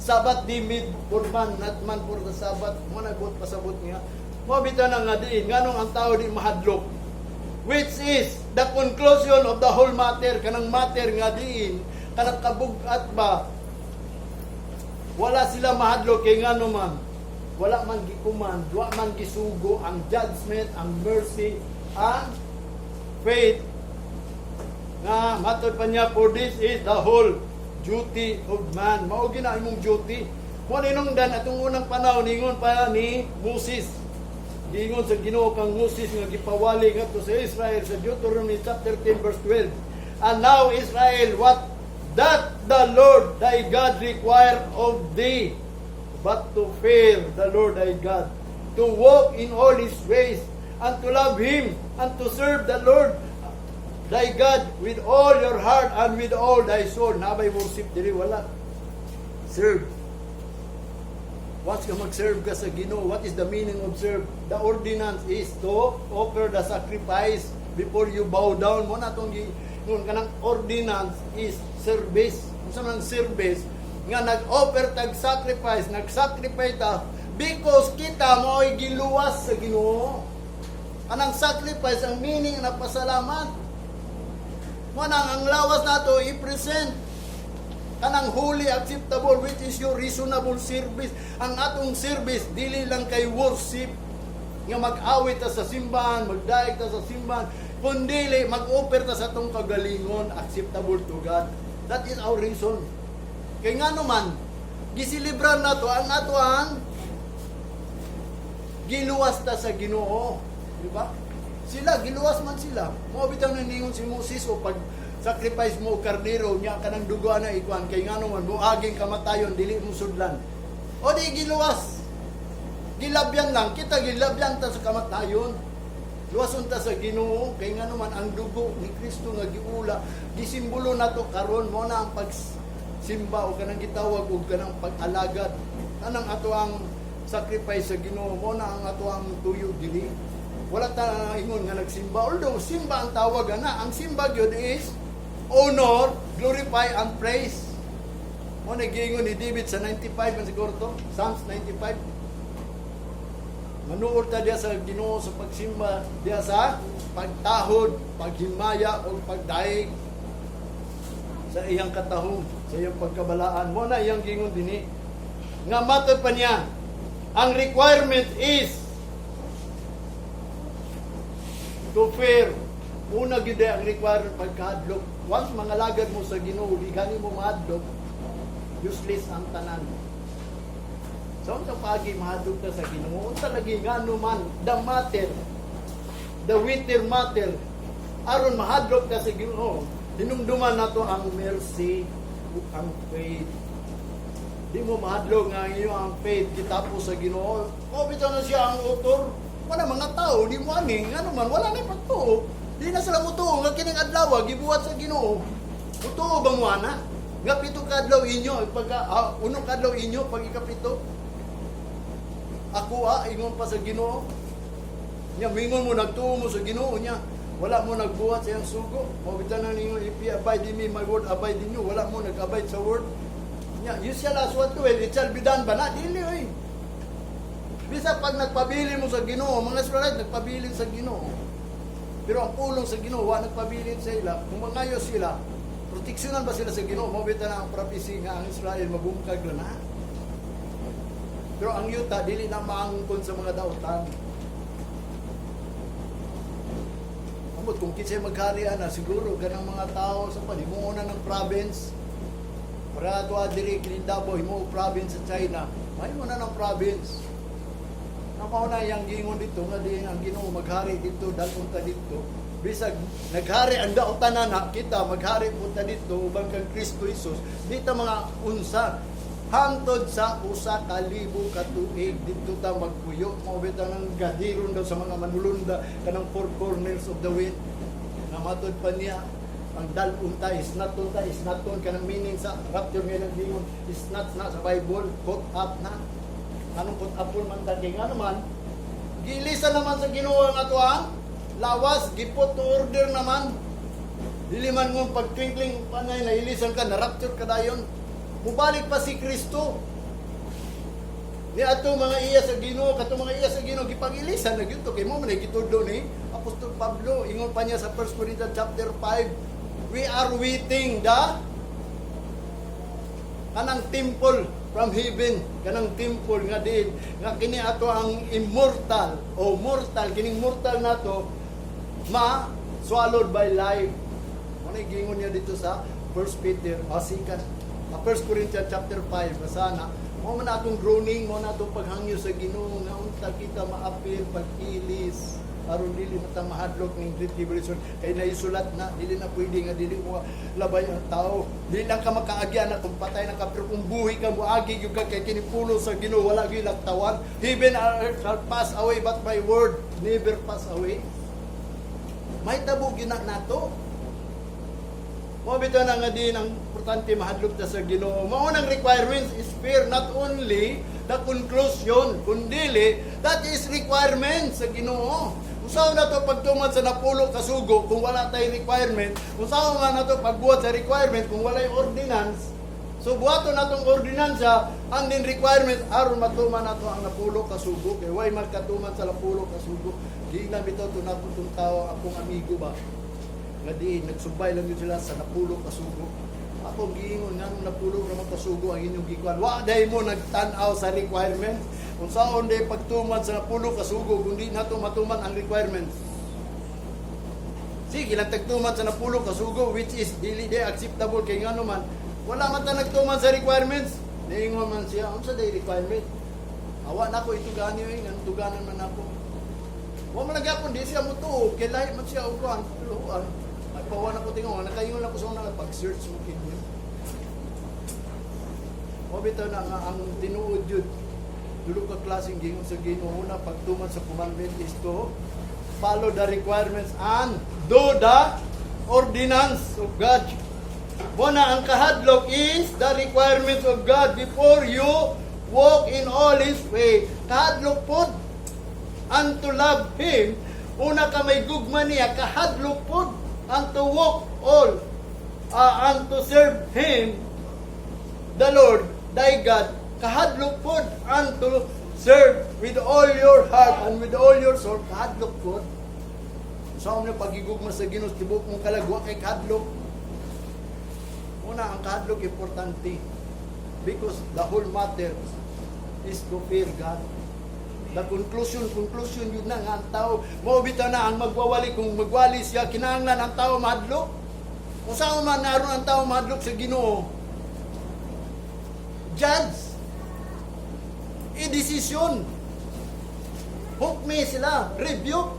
Sabbath di made for man, not man for the Sabbath. Mo na buot pasabot niya. Mo bitaw na nga diin nganong ang tao di mahadlok. Which is the conclusion of the whole matter, kanang matter nga diin kanang kabug-at ba, wala sila mahadlok kay ngano man wala man gi-command, wa man gisugo ang judgment, ang mercy, ang faith. Nga matod pa niya, for this is the whole duty of man. Mao gina imong duty. Mo ninungdan atong unang panahon, ningon pa ni Moses, giingon sa Ginoo kang Moses nga gipawali ngadto sa Israel sa Deuteronomy chapter 10 verse 12, "And now, Israel, what doth the Lord thy God require of thee but to fear the Lord thy God, to walk in all his ways, and to love him, and to serve the Lord thy God with all your heart and with all thy soul." Naa bay worship diri? Wala. Serve. What's ka mag-serve ka sa Ginoo? What is the meaning of serve? The ordinance is to offer the sacrifice before you bow down. Mo na itong ngun kanang ordinance is service. Unsa man service? Nga nag-offer tag sacrifice, nag-sacrifice ta because kita mo'y giluwas sa Ginoo. Anang sacrifice, ang meaning na pasalamat. Mo nang ang lawas nato i-present kanang holy acceptable, which is your reasonable service. Ang atong service dili lang kay worship nga mag-awit ta sa simbahan, magdaig ta sa simbahan, kundi mag-offer ta sa atong kagalingon acceptable to God. That is our reason. Kay ngano man gisilibran nato ang ato ang giluwas ta sa Ginoo, di ba? Sila giluwas man sila. Mo bitaw ningon si Moses o pag sacrifice mo og karnero nya kanang dugo na ikuan kay ngano man moaging kamatayon dili mo sudlan. O di giluwas. Gilabyan lang kita, gilabyan ta sa kamatayon. Luwason ta sa Ginoo kay ngano man ang dugo ni Kristo nga giula gisimbolo nato karon. Mo na ang pagsimba o kanang gitawag og kanang pag-alagad. Kanang ato ang sacrifice sa Ginoo, mo na ang ato ang tuyo diri. Wala ta ingon nga nagsimba, although simba ang tawag ana. Ang simba gyud is honor, glorify and praise. Mo na giingon ni David sa 95 man siguro to, Psalms 95. Manuol ta diya sa Ginoo sa pagsimba diya sa pagtahod, paghimaya o pagdaig sa iyang katahom, sa iyang pagkabalaan. Mo na iyang gingon dinhi. Nga matod pa niya, ang requirement is To fear. Una gyud ang requirement pagkahadlok. Once mangalagad mo sa Ginoo, di gani mo mahadlok, useless ang tanan. Sa unsa paagi mahadlok ka sa Ginoo? Unsa lagi, ngano man the matter, the weightier matter aron mahadlok ka sa Ginoo? Hinumduman nato ang mercy ug ang faith. Di mo mahadlok nga ang iyong ang faith gitapos sa Ginoo. O bitaw na siya ang author. Wala mga tao, di mo ani, ngano man wala na pagtuo. Di na sila mutuo nga kining adlaw gibuhat sa Ginoo. Mutuo ba mo ana? Nga 7 ka adlaw inyo, pagka 1 ka adlaw inyo, pag ikapito ako ingon pa sa Ginoo. Nya mingon mo nagtuo mo sa Ginoo niya. Wala mo nagbuhat sa iyang sugo. Mao bitaw na ningon, "If ye abide in me, my word abide in you." Wala mo nag-abide sa word. Nya, "You shall ask what you will, it shall be done" ba na? Dili oy. Bisa pag nagpabili mo sa Ginoo, mga Israelite nagpabilin sa Ginoo. Pero ang pulong sa Ginoo, wa nagpabilin sa ila. Kung mangayo sila, proteksyonan ba sila sa Ginoo? Mao bitaw na ang prophecy nga ang Israel mabungkag na na. Pero ang yuta dili na maangkon sa mga dautan. Amot kung kinsay maghari ana, siguro ganang mga tao sa panimuuna ng province. Para ato diri kining Davao himo province sa China, mahimo na ng province. Na mao na yang giingon dito nga di ang Ginoo maghari dito, dalhon ta dito. Bisag naghari ang dautan na kita, maghari po ta dito uban kang Kristo Jesus. Di ta mga unsa hangtod sa 1,000 ka tuig dito ta magpuyo. Mao bitaw nang gadiron daw sa mga manulunda kanang four corners of the wind. Na matod pa niya ang dalun ta is not ta is not kanang meaning sa rapture nga ilang giingon is not na sa Bible, caught up na. Anong caught up man ta? Kay nga naman giilisan naman sa Ginoo ang atoang lawas, giput to order naman. Dili man ngon pag twinkling panay na ilisan ka, na rapture ka dayon. Mubalik pa si Kristo. Ni ato mga iya sa Ginoo, kato mga iya sa Ginoo gipag-ilisan na gyud to kay mo man ay gitudlo ni Apostol Pablo. Ingon pa niya sa 1 Corinthians chapter 5, we are waiting the kanang temple from heaven, kanang temple nga diin nga kini ato ang immortal o mortal, kining mortal nato ma swallowed by life. Mo na giingon niya dito sa 1 Peter o second 1 Corinthians chapter 5. Basta na mo man atong groaning, mo na atong paghangyo sa Ginoo nga unta kita maapil pag-ilis aron dili na ta mahadlok ning great tribulation, kay naisulat na dili na pwede nga dili mo labay ang tao. Dili lang ka makaagya na kung patay na ka, pero kung buhi ka, moagi gyud ka, kay kini pulong sa Ginoo wala gyud laktawan. Heaven and earth shall pass away, but my word never pass away. May tabo gyud na nato. Mo bitaw na nga din ang importante mahadlok ta sa Ginoo. Mao nang requirements is fear, not only the conclusion, kundili that is requirement sa Ginoo. Unsaon na to pagtuman sa 10 ka sugo kung wala tay requirement? Unsaon man nato pagbuhat sa requirement kung walay ordinance? So buhaton natong ordinansa ang din requirement aron matuman nato ang 10 ka sugo, kay way magkatuman sa 10 ka sugo. Giingnan bitaw to nako tong tao, akong amigo ba, nga diin nagsubay lang yun sila sa 10 ka sugo. Ako giingon, "Nganong 10 ra man kasugo ang inyong gikuan? Wa day mo nagtan-aw sa requirements. Unsaon day pagtuman sa 10 ka sugo kung di nato matuman ang requirements?" Sige lang tagtuman sa 10 ka sugo, which is dili day acceptable, kay ngano man wala man ta nagtuman sa requirements. Niingon man siya, "Unsa day requirement? Awa nako itugani oy, nganong tuganan man ako?" Wa man lang di siya mutuo kay lahi man siya og kuan, luhuan. Ay pawa na ko tingon, nakaingon lang ko sa una, pag-search mo kini. Mo bitaw na nga ang tinuod yun. Dulo ka klaseng gingon sa Ginoo. Una, pagtuman sa commandment is to follow the requirements and do the ordinance of God. Mo na ang kahadlok is the requirements of God before you walk in all His way. Kahadlok pod. And to love Him, una ka may gugma niya, kahadlok pod. And to walk all, and to serve Him, the Lord, thy God, kahadlok pod. And to serve with all your heart and with all your soul, kahadlok pod. Sa mo pagigugma sa Ginoo tibok mong kalag, wa kay kahadlok. Una, ang kahadlok importante because the whole matter is to fear God. The conclusion yun na nga ang tao mao bitaw na ang magwawali. Kung magwali siya, kinahanglan ang tao mahadlok. Kung saan man naroon ang tao mahadlok sa Ginoo, judge, i-desisyon, hukmi sila, rebuke.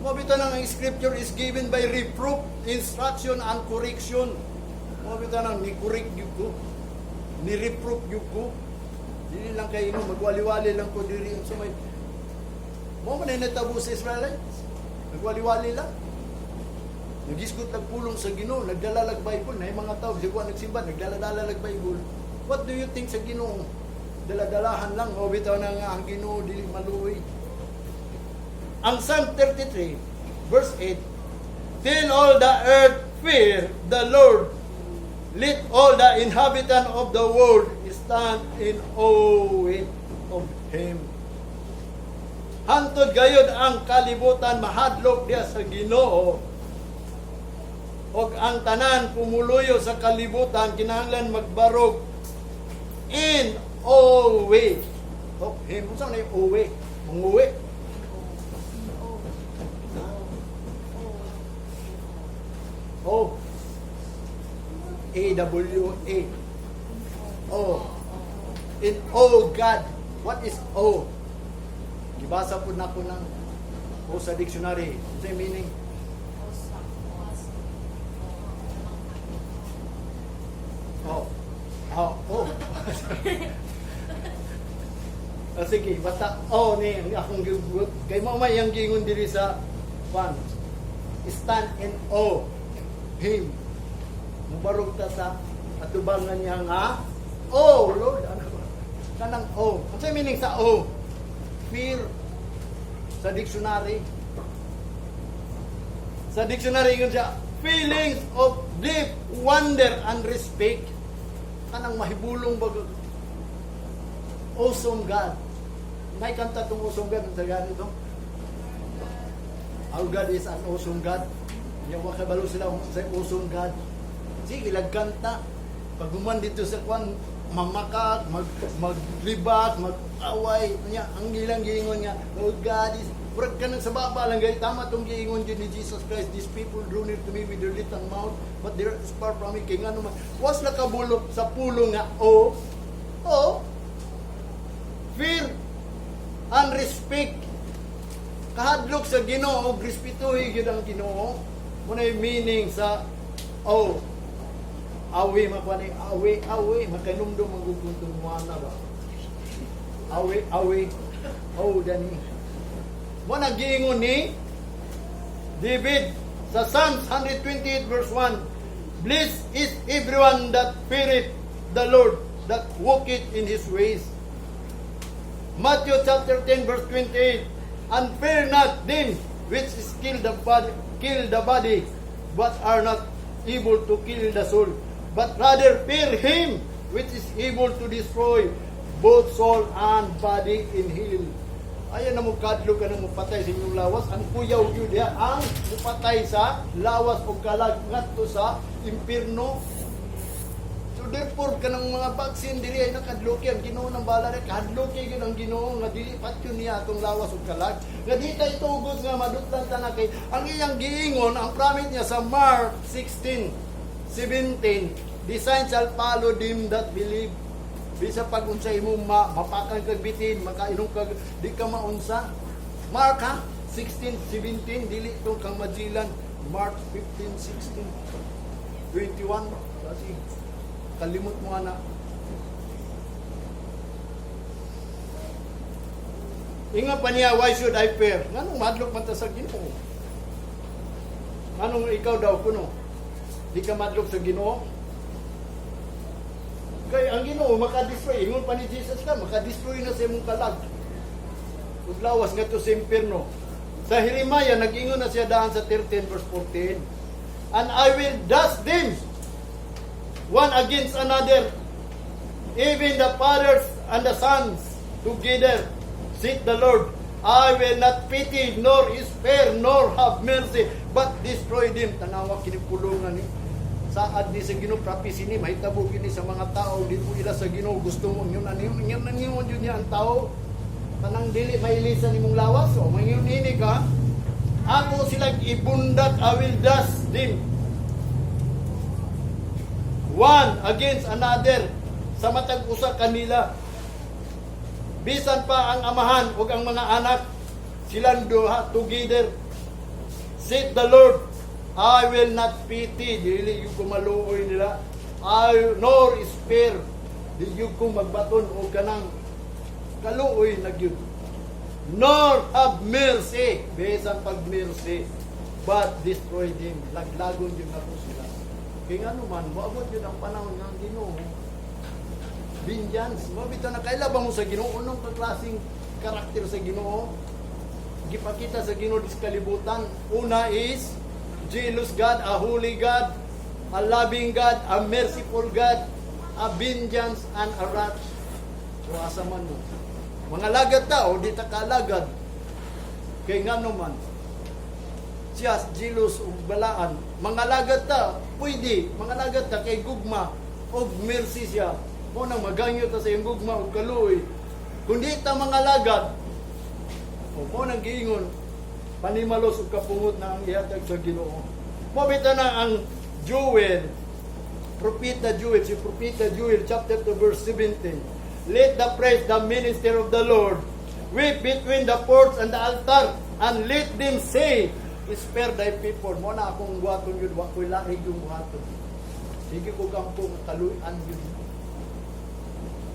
Mao bitaw nang ang scripture is given by reproof, instruction, and correction. Mao bitaw nang ni-correct gyud ko, ni-reproof gyud ko. Dili lang kay ino magwali-wali lang ko diri sa may. Mao man ay natabo sa Israelites. Nagwali-wali lang. Nagisgot lag pulong sa Ginoo, nagdala lag Bible, na mga tao di ko nagsimba, nagdala-dala lag Bible. What do you think sa Ginoo? Dala-dalahan lang, mao bitaw na nga ang Ginoo dili maluoy. Ang Psalm 33 verse 8, "Till all the earth fear the Lord. Let all the inhabitant of the world stand in awe of Him." Hantod gayod ang kalibutan mahadlok diya sa Ginoo. Og ang tanan pumuluyo sa kalibutan kinahanglan magbarog in awe of Him. Unsa man yung awe? Manguwi. O. O. O. A W A. O. In O God. What is O? Gibasa po na ko ng O sa dictionary. What's the meaning? Osa. Oas. O. Oh, O. Ah, sige, basta O ni ang akong gibuot. Kay mao may ang giingon diri sa pan. Stand in awe Him. Mubarog ta sa atubangan niya nga, "Oh Lord," ano ba? Kanang O. Ano sa meaning sa O? Fear. Sa dictionary. Sa dictionary ingon siya, feelings of deep wonder and respect. Kanang mahibulong ba, awesome God. May kanta tong awesome God sa ganito. Our God is an awesome God. Yung kabalo sila sa awesome God. Sige, lagkanta. Pag human dito sa kwan, mamakak, maglibak, mag-away. Nya, ang ilang giingon nga, "Oh God is," murag ka nang sa baba lang, gay tama tong giingon yun ni Jesus Christ, "These people draw near to me with their little mouth, but they are far from me." Kay nga naman, was nakabulok sa pulo nga, oh, fear and respect. Kahadlok sa Ginoo ug respetuhi gyud ang Ginoo. Mao meaning sa oh awe makuha ni awe awe makainumdum ang guguntong na ba. Awe awe oh dani. Mo na giingon ni David sa Psalms 128 verse 1, "Blessed is everyone that feareth the Lord, that walketh in His ways." Matthew chapter 10 verse 28, "And fear not them which is kill the body, but are not able to kill the soul. But rather fear Him which is able to destroy both soul and body in hell." Ayaw na mo kadlo ka na mo patay sa inyong lawas. Ang kuyaw yun diha, ang mupatay sa lawas o kalag ngadto sa impierno. So therefore, kanang mga vaccine dili ay nakadluki ang Ginoo ng bala rin. Kahadluki gyud ang Ginoo nga dili patyon niya atong lawas ug kalag. Nga di tay tugot nga madutlan ta na kay ang iyang giingon, ang promise niya sa Mark 16:17, "The signs shall follow them that believe." Bisa pag unsa imo mapakan kag bitin, makainom kag di ka maunsa. Mark ha, 16:17, dili itong kang Magellan. Mark 15, 16, 21. Kasi kalimot mo ana. Inga pa niya, "Why should I fear?" Nganong madlok man ta sa Ginoo? Nganong ikaw daw kuno? Di ka madlok sa Ginoo? Kay ang Ginoo maka-destroy, ingon pa ni Jesus ka, maka-destroy na sa imong kalag ug lawas ngadto sa impierno. Sa Jeremiah nag-ingon na siya daan sa 13 verse 14. "And I will dash them one against another, even the fathers and the sons together, saith the Lord. I will not pity, nor spare, nor have mercy, but destroy them." Tanawa kini pulungan ni. Saad ni sa Ginoo, prophecy ni mahitabo kini sa mga tao di mo ila sa Ginoo. Gusto mo yun ano yun yun yun niya ang tao. Kanang dili mailisan imong lawas o mangingon ini ka, ako silang ibundak, I will dash them one against another, sa matag usa kanila. Bisan pa ang amahan ug ang mga anak, silang duha together. Said the Lord, I will not pity, dili gyud ko maluoy nila. I nor spare, di gyud ko magbaton og kanang kaluoy na gyud. Nor have mercy, bisan pag mercy, but destroy them. Laglagon gyud nako sila. Kay ngano man, moabot gyud ang panahon nga ang Ginoo vengeance. Mo bitaw na kaila ba mo sa Ginoo, unong klaseng karakter sa Ginoo gipakita sa Ginoo sa kalibutan? Una is jealous God, a holy God, a loving God, a merciful God, a vengeance and a wrath. So asa man mo? Mga lagad ta o di ta kalagad? Kay ngano man, siya jealous ug balaan. Mga lagad ta, pwede. Mga lagad ta kay gugma ug mercy siya. Mo nang magangyo ta sa iyang gugma ug kaluoy. Kung di ta mga lagad, o mo nang giingon, panimalos ug kapungot na ang ihatag sa Ginoo. Mo bitaw na ang Joel, Propeta Joel, si Propeta Joel, chapter 2, verse 17. "Let the priest, the minister of the Lord, weep between the porch and the altar, and let them say, 'Spare thy people.'" Mo na akong buhaton yun, wa ko'y laig yung buhaton. Sige ko kampo nga kaluyan yun.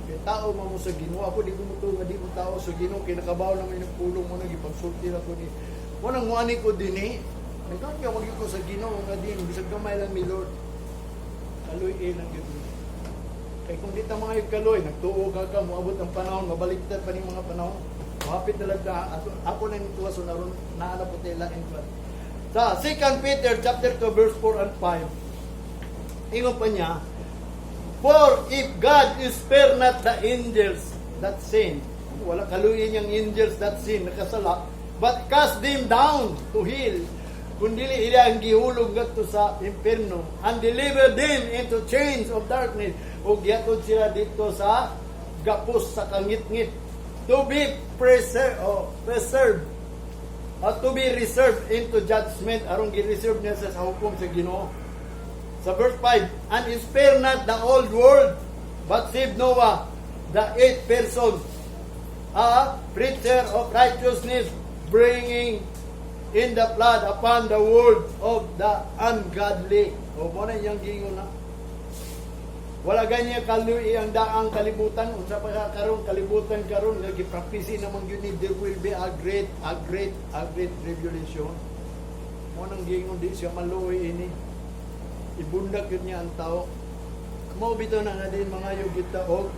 Kay tao man mo sa Ginoo, ako di ko mo nga di mo tao sa Ginoo kay nakabaw naman yung pulong mo, nang ipagsulti ra ko ni. Mo nang muani ko dinhi. Nagkanya wag ko sa Ginoo nga din bisag gamay lang mi, Lord. Kaluy lang gyud. Kay kung di ta mga kaloy, nagtuo ka ka, moabot ang panahon, mabaliktad pa ning mga panahon. Mohapit na lang ka, ato, ako na nituwa so naron naa na po tayo lain pa. Sa 2 Peter chapter 2 verse 4 and 5, ingon pa niya, "For if God spare not the angels that sin," wala kaluyin yung angels that sin, nakasala, "but cast them down to hell," kundili ila ang gihulog ngadto sa impierno, "and deliver them into chains of darkness," ug gihatod sila dito sa gapos sa kangitngit, to be preserved, oh, preserved, at to be reserved into judgment, aron gi-reserve niya sa hukom sa Ginoo. Sa verse 5, "And spare not the old world, but save Noah, the eighth person, a preacher of righteousness, bringing in the flood upon the world of the ungodly." O mo na iyang giingon na. Wala ganya kaluy ang daang kalibutan. Unsa pa ka karon kalibutan karon nga giprophecy naman gyud ni there will be a great tribulation. Mo nang giingon di siya maluoy ini. Ibundak yun niya ang tao. Mao bitaw na nga din mga kita og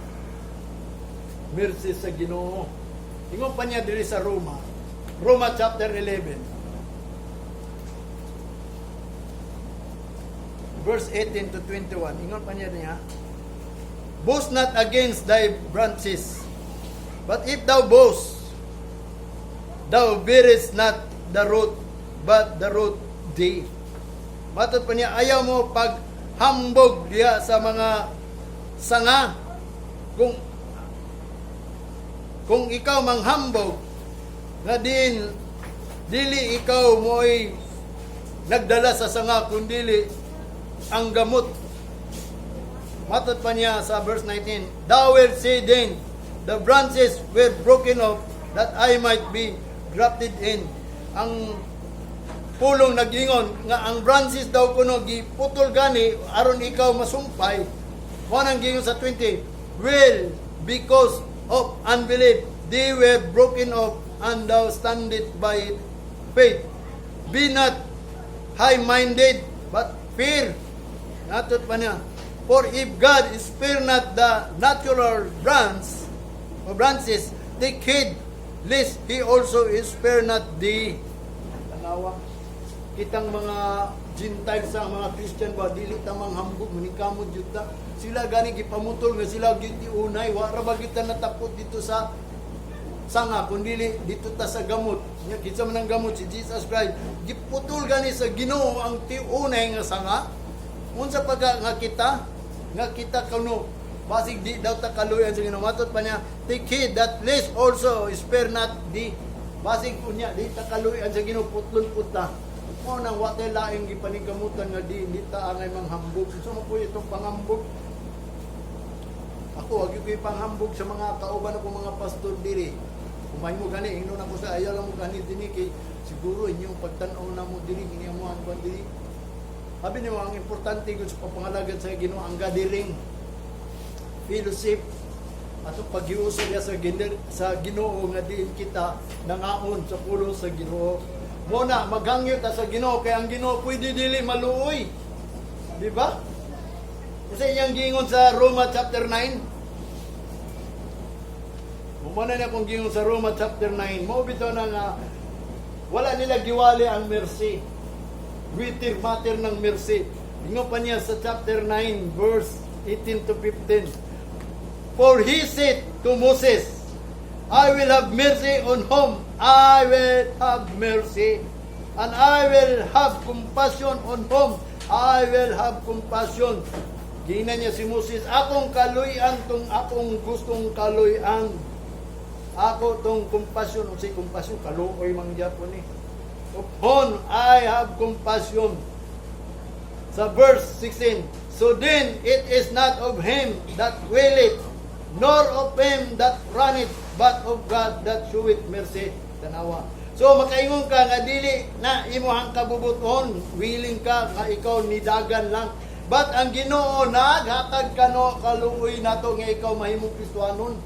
mercy sa Ginoo. Ingon pa niya diri sa Roma. Roma chapter 11. Verse 18 to 21. Ingon pa niya niya, "Boast not against thy branches. But if thou boast, thou bearest not the root, but the root thee." Matod pa niya, ayaw mo paghambog diha sa mga sanga. Kung ikaw manghambog, nga din, dili ikaw mo'y nagdala sa sanga, kundili ang gamot. Matod pa niya sa verse 19, "Thou wilt say then, 'The branches were broken off that I might be grafted in.'" Ang pulong nag-ingon nga ang branches daw kuno giputol gani aron ikaw masumpay. Mo nang giingon sa 20, "Well, because of unbelief they were broken off, and thou standest by faith. Be not high-minded, but fear." Natot pa niya, "For if God spare not the natural branch o branches, take heed, lest he also spare not thee." Tanawa. Kitang mga Gentiles sa mga Christian ba, dili ta manghambog, manikamot jud ta. Sila gani gipamutol nga sila gyud unay, wa ra ba kita natapot dito sa sanga kundili dito ta sa gamot. Nya kinsa man ang gamot? Si Jesus Christ. Giputol gani sa Ginoo ang tiunay nga sanga. Unsa pa ka nga kita kuno Basig di daw ta kaluyan sa Ginoo. Matod pa niya, "Take heed that lest also spare not thee." Basig unya di ta kaluyan sa Ginoo, putlon pud ta. Mao nang wa tay laing gipaningkamutan nga di ta angay manghambog. Unsa man po itong panghambog? Ako, wag ko'y panghambog sa mga kauban ako, mga pastor diri. Kumain mo gani, ingnon ako sa ayaw lang mo gani dinhi kay siguro inyong pagtan-aw na mo diri, ini amo ang kwan diri. Sabi niyo, ang importante gud sa papangalagad sa Ginoo ang gathering, fellowship, atong paghiusa niya sa Ginoo nga diin kita nangaon sa pulong sa Ginoo. Mo na maghangyo ta sa Ginoo kay ang Ginoo pwede dili maluoy. Di ba? Kasi iyang giingon sa Roma chapter 9. Mao na niya kung giingon sa Roma chapter 9. Mao bitaw na nga wala nila giwali ang mercy. Greater matter ng mercy. Ingon pa niya sa chapter 9 verse 18 to 15. "For he said to Moses, 'I will have mercy on whom I will have mercy, and I will have compassion on whom I will have compassion.'" Giingnan niya si Moses, "Akong kaluyan tong akong gustong kaluyan. Ako tong compassion," o si compassion, kaluoy man gyapon ni. "Upon I have compassion." Sa verse 16, "So then it is not of him that willeth, nor of him that runneth, but of God that showeth mercy." Tanawa. So makaingon ka nga dili na imuhang kabubuton, willing ka nga ikaw nidagan lang. But ang Ginoo naghatag kano kaluoy nato nga ikaw mahimong Kristohanon.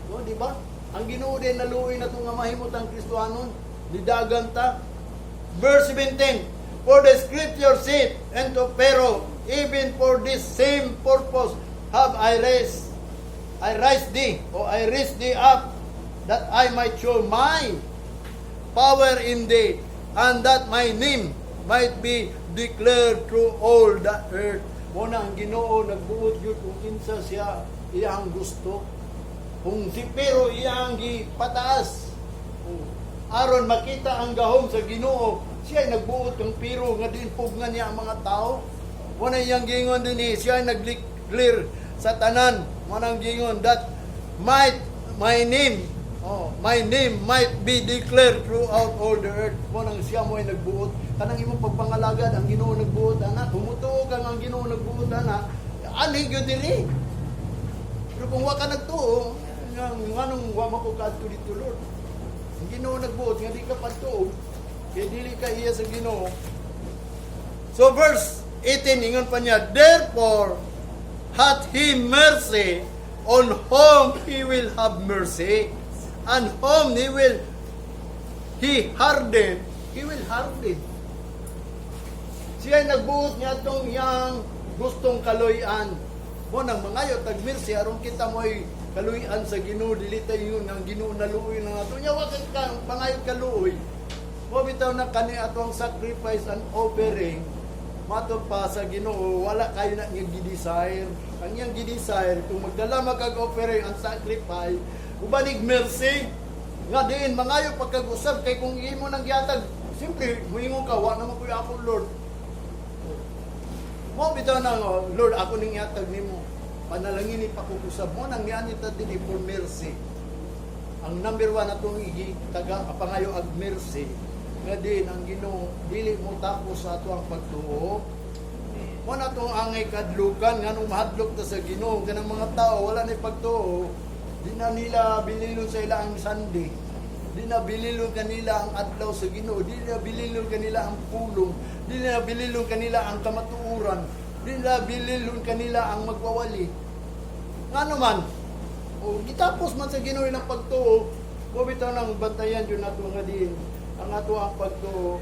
No, di ba? Ang Ginoo din naluoy nato nga mahimo tang Kristohanon. Nidagan ta. Verse 17, "For the scripture said unto Pharaoh, 'Even for this same purpose have I raised thee, or I raised thee up, that I might show my power in thee, and that my name might be declared through all the earth.'" Mo na ang Ginoo nagbuot gyud kung kinsa siya iyang gusto. Kung si Pero iyang gipataas, oh, aron makita ang gahom sa Ginoo, siya ay nagbuot kang Pero nga din nga niya ang mga tao. Mo na iyang giingon din eh, siya ay nag-clear sa tanan. Mo nang giingon that might my name, oh, my name might be declared throughout all the earth. Mo nang siya mo ay nagbuot. Kanang imong pagpangalagad, ang Ginoo nagbuot ana. Kung mutuo ka nga ang Ginoo nagbuot ana, anhi gyud diri. Pero kung wa ka nagtuo, nga nganong wa man ko kaadto dito, Lord? Ang Ginoo nagbuot nga di ka pagtuo, kay dili ka iya sa Ginoo. So verse 18, ingon pa niya, "Therefore hath he mercy on whom he will have mercy, and whom he will he harden, he will harden." Siya ay nagbuot niya itong iyang gustong kaluyan. Mo nang mangayo tag mercy aron kita mo'y kaluyan sa Ginoo, dili tayo yun ang Ginoo naluoy na nato. Nya wa ka pangayo kaluoy. Mo bitaw na kani atong sacrifice and offering mato pa sa Ginoo, wala kayo na nga gi-desire. Ang iyang gi-desire kung magdala magkag offering ang sacrifice ubanig mercy nga diin mangayo pagkag-usab, kay kung imo nang gihatag, siyempre muingon ka, "Wa naman kuya ako, Lord." Mo bitaw na, "Oh, Lord, ako ning ihatag nimo. Panalangin ni pakugusab mo nang niani ta dinhi for mercy." Ang number one atong igi taga pangayo ag mercy nga din ang Ginoo dili mo tapos sa ato ang pagtuo. Mo na tong angay kadlukan nganong mahadlok ta sa Ginoo. Kanang mga tao wala na pagtuo, di na nila bililon sa ila ang Sunday. Di na bililon kanila ang adlaw sa Ginoo, di na bililon kanila ang pulong, di na bililon kanila ang kamatuoran, di na bililon kanila ang magwawali. Ngano man? O gitapos man sa Ginoo ng pagtuo, mo bitaw nang bantayan yun nato nga din ang ato ang pagtuo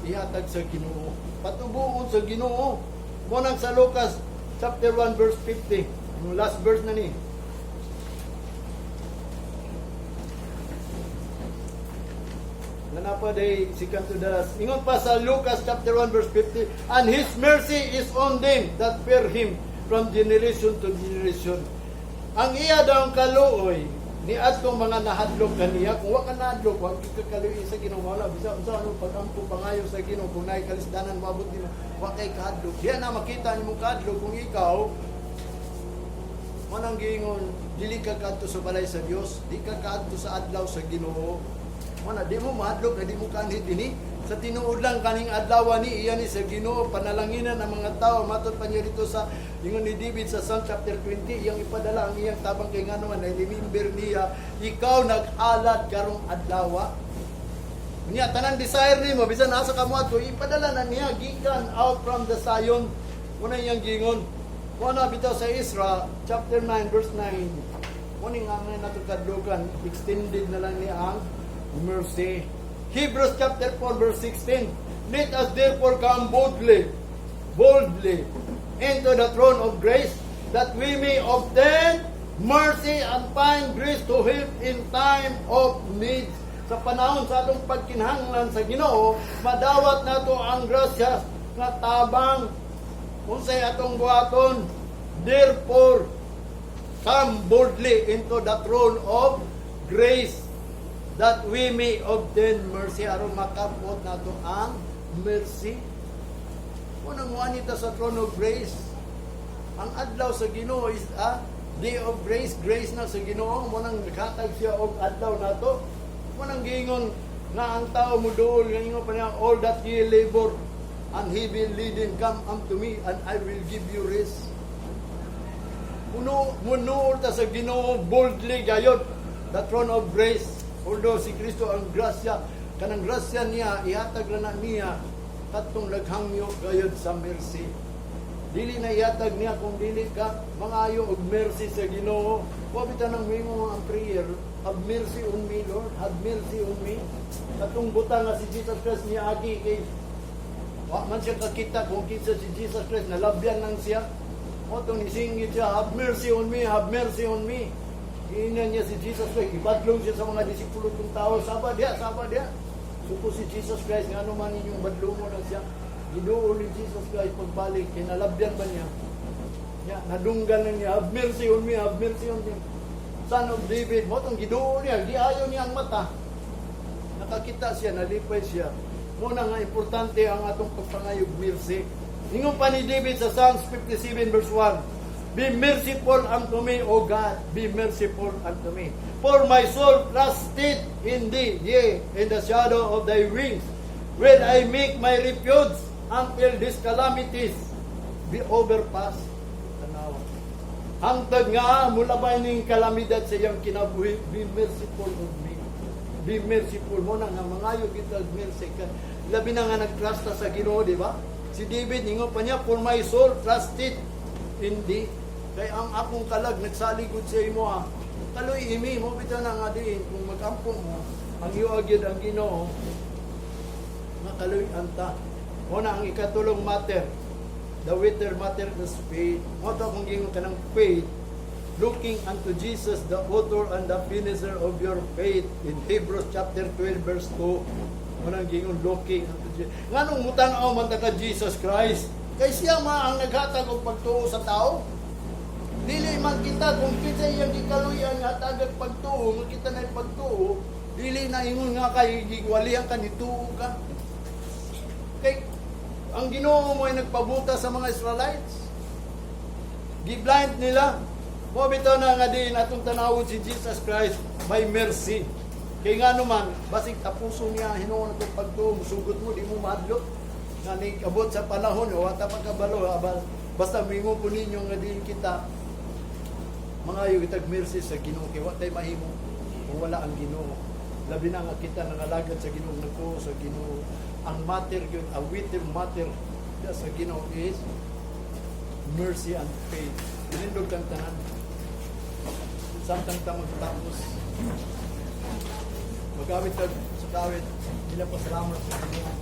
ihatag sa Ginoo. Patubuon sa Ginoo. Mo nang sa Lucas chapter 1 verse 50, yung last verse na ni. Nga pa day second to the last. Ingon pa sa Lucas chapter 1 verse 50, "And his mercy is on them that fear him from generation to generation." Ang iya daw ang kaluoy ni adtong mga nahadlok kaniya. Kung wa ka nahadlok, wa ka kaluoy sa Ginoo, wala bisa unsa ano pagampo pangayo sa Ginoo kung naay kalisdanan moabot nimo, wa kay kahadlok. Diya na makita nimo kahadlok kung ikaw Mao nang giingon, dili ka kaadto sa balay sa Dios, di ka kaadto sa adlaw sa Ginoo. Mao na di mo mahadlok na di mo kanhi dinhi. Sa tinuod lang, kaning adlaw ni iya ni sa Ginoo, panalanginan ang mga tao. Matod pa niya dito sa ingon ni David sa Psalm chapter 20, iyang ipadala ang iyang tabang kay ngano man remember niya ikaw naghalad karong adlaw. Niya tanan desire nimo bisan asa ka moadto, ipadala na niya gikan out from the Zion. Muna iyang gingon. Muna bitaw sa Ezra chapter 9 verse 9. Muna nga nga nato kadlukan, extended na lang niya ang mercy. Hebrews chapter 4 verse 16. "Let us therefore come boldly, boldly into the throne of grace, that we may obtain mercy and find grace to help in time of need." Sa panahon sa atong pagkinahanglan sa Ginoo, madawat nato ang grasya nga tabang. Unsay atong buhaton? Therefore, come boldly into the throne of grace, that we may obtain mercy, aron makabot nato ang mercy. Unang muani ta sa throne of grace. Ang adlaw sa Ginoo is a day of grace, grace na sa Ginoo. Mo nang naghatag siya og adlaw nato. Mo nang giingon nga ang tao mo duol nga ingon pa niya, "All that ye labor and heavy laden, come unto me and I will give you rest." Muno munuol ta sa Ginoo boldly gayod, the throne of grace. Although si Kristo ang grasya, kanang grasya niya ihatag ra na niya katong naghangyo gayod sa mercy. Dili na ihatag niya kung dili ka mangayo og mercy sa Ginoo. Wa bitaw nang mingon ang prayer, "Have mercy on me, Lord, have mercy on me." Katong butang nga si Jesus Christ niya agi kay wa man siya kakita kung kinsa si Jesus Christ, nalabyan lang siya. Mao tong nisingit siya, "Have mercy on me, have mercy on me." Giingnan niya si Jesus Christ, ibadlong siya sa mga disipulo tong tao, "Saba diha, saba diha." Suko si Jesus Christ, nga ano man inyong badlungon na siya. Giduol ni Jesus Christ pagbalik, kay nalabyan ba niya? Niya, nadunggan na niya, "Have mercy on me, have mercy on me. Son of David." Mao tong giduol niya, giayo niya ang mata. Nakakita siya, nalipay siya. Muna nga importante ang atong pagpangayog mercy. Ingon pa ni David sa Psalms 57 verse 1, "Be merciful unto me, O God, be merciful unto me. For my soul trusteth in thee, yea, in the shadow of thy wings will I make my refuge until these calamities be overpast." Tanawa. Hangtod nga mulabay ning kalamidad sa iyang kinabuhi, "Be merciful on me. Be merciful." Mo na nga mangayo kita og mercy ka. Labi na nga nag-trust ta sa Ginoo, di ba? Si David ningon pa niya, "For my soul trusted in thee." Kay ang akong kalag nagsalig sa imo ah. Kaloy imi mo bitaw na nga diin kung magampo mo, ang iyo gyud ang Ginoo nga kaloy anta. Mo na ang ikatulong matter. The waiter matter is faith. Mo to akong gingon kanang faith, looking unto Jesus, the author and the finisher of your faith, in Hebrews chapter 12 verse 2. Mo nang gingon, looking unto Jesus. Nganong mutan-aw man ta ka Jesus Christ? Kay siya ma ang naghatag og pagtuo sa tao. Dili man kita kung kita iyang gikaluyan nga hatagag pagtuo, nga kita na pagtuo, dili na ingon nga kay gigwalihan ka nituo ka. Kay ang Ginoo mo ay nagpabuta sa mga Israelites. Gi-blind nila. Mo bitaw na nga diin atong tanawon si Jesus Christ by mercy. Kay nga naman, basig tapuso niya hinuon atong pagtuo, musugot mo, di mo mahadlok. Nga ni abot sa panahon, wa ta pagkabalo, abal, basta mingon ko ninyo nga diin kita mangayo kitag mercy sa Ginoo kay wa tay mahimo kung wala ang Ginoo. Labi na nga kita nangalagad sa Ginoo, nagtuo sa Ginoo. Ang matter gyud, ang wither matter sa Ginoo is mercy and faith. Nindog kang tanan. Samtang ta magtapos. Magawit tag sa kawit, bilang pasalamat sa Ginoo.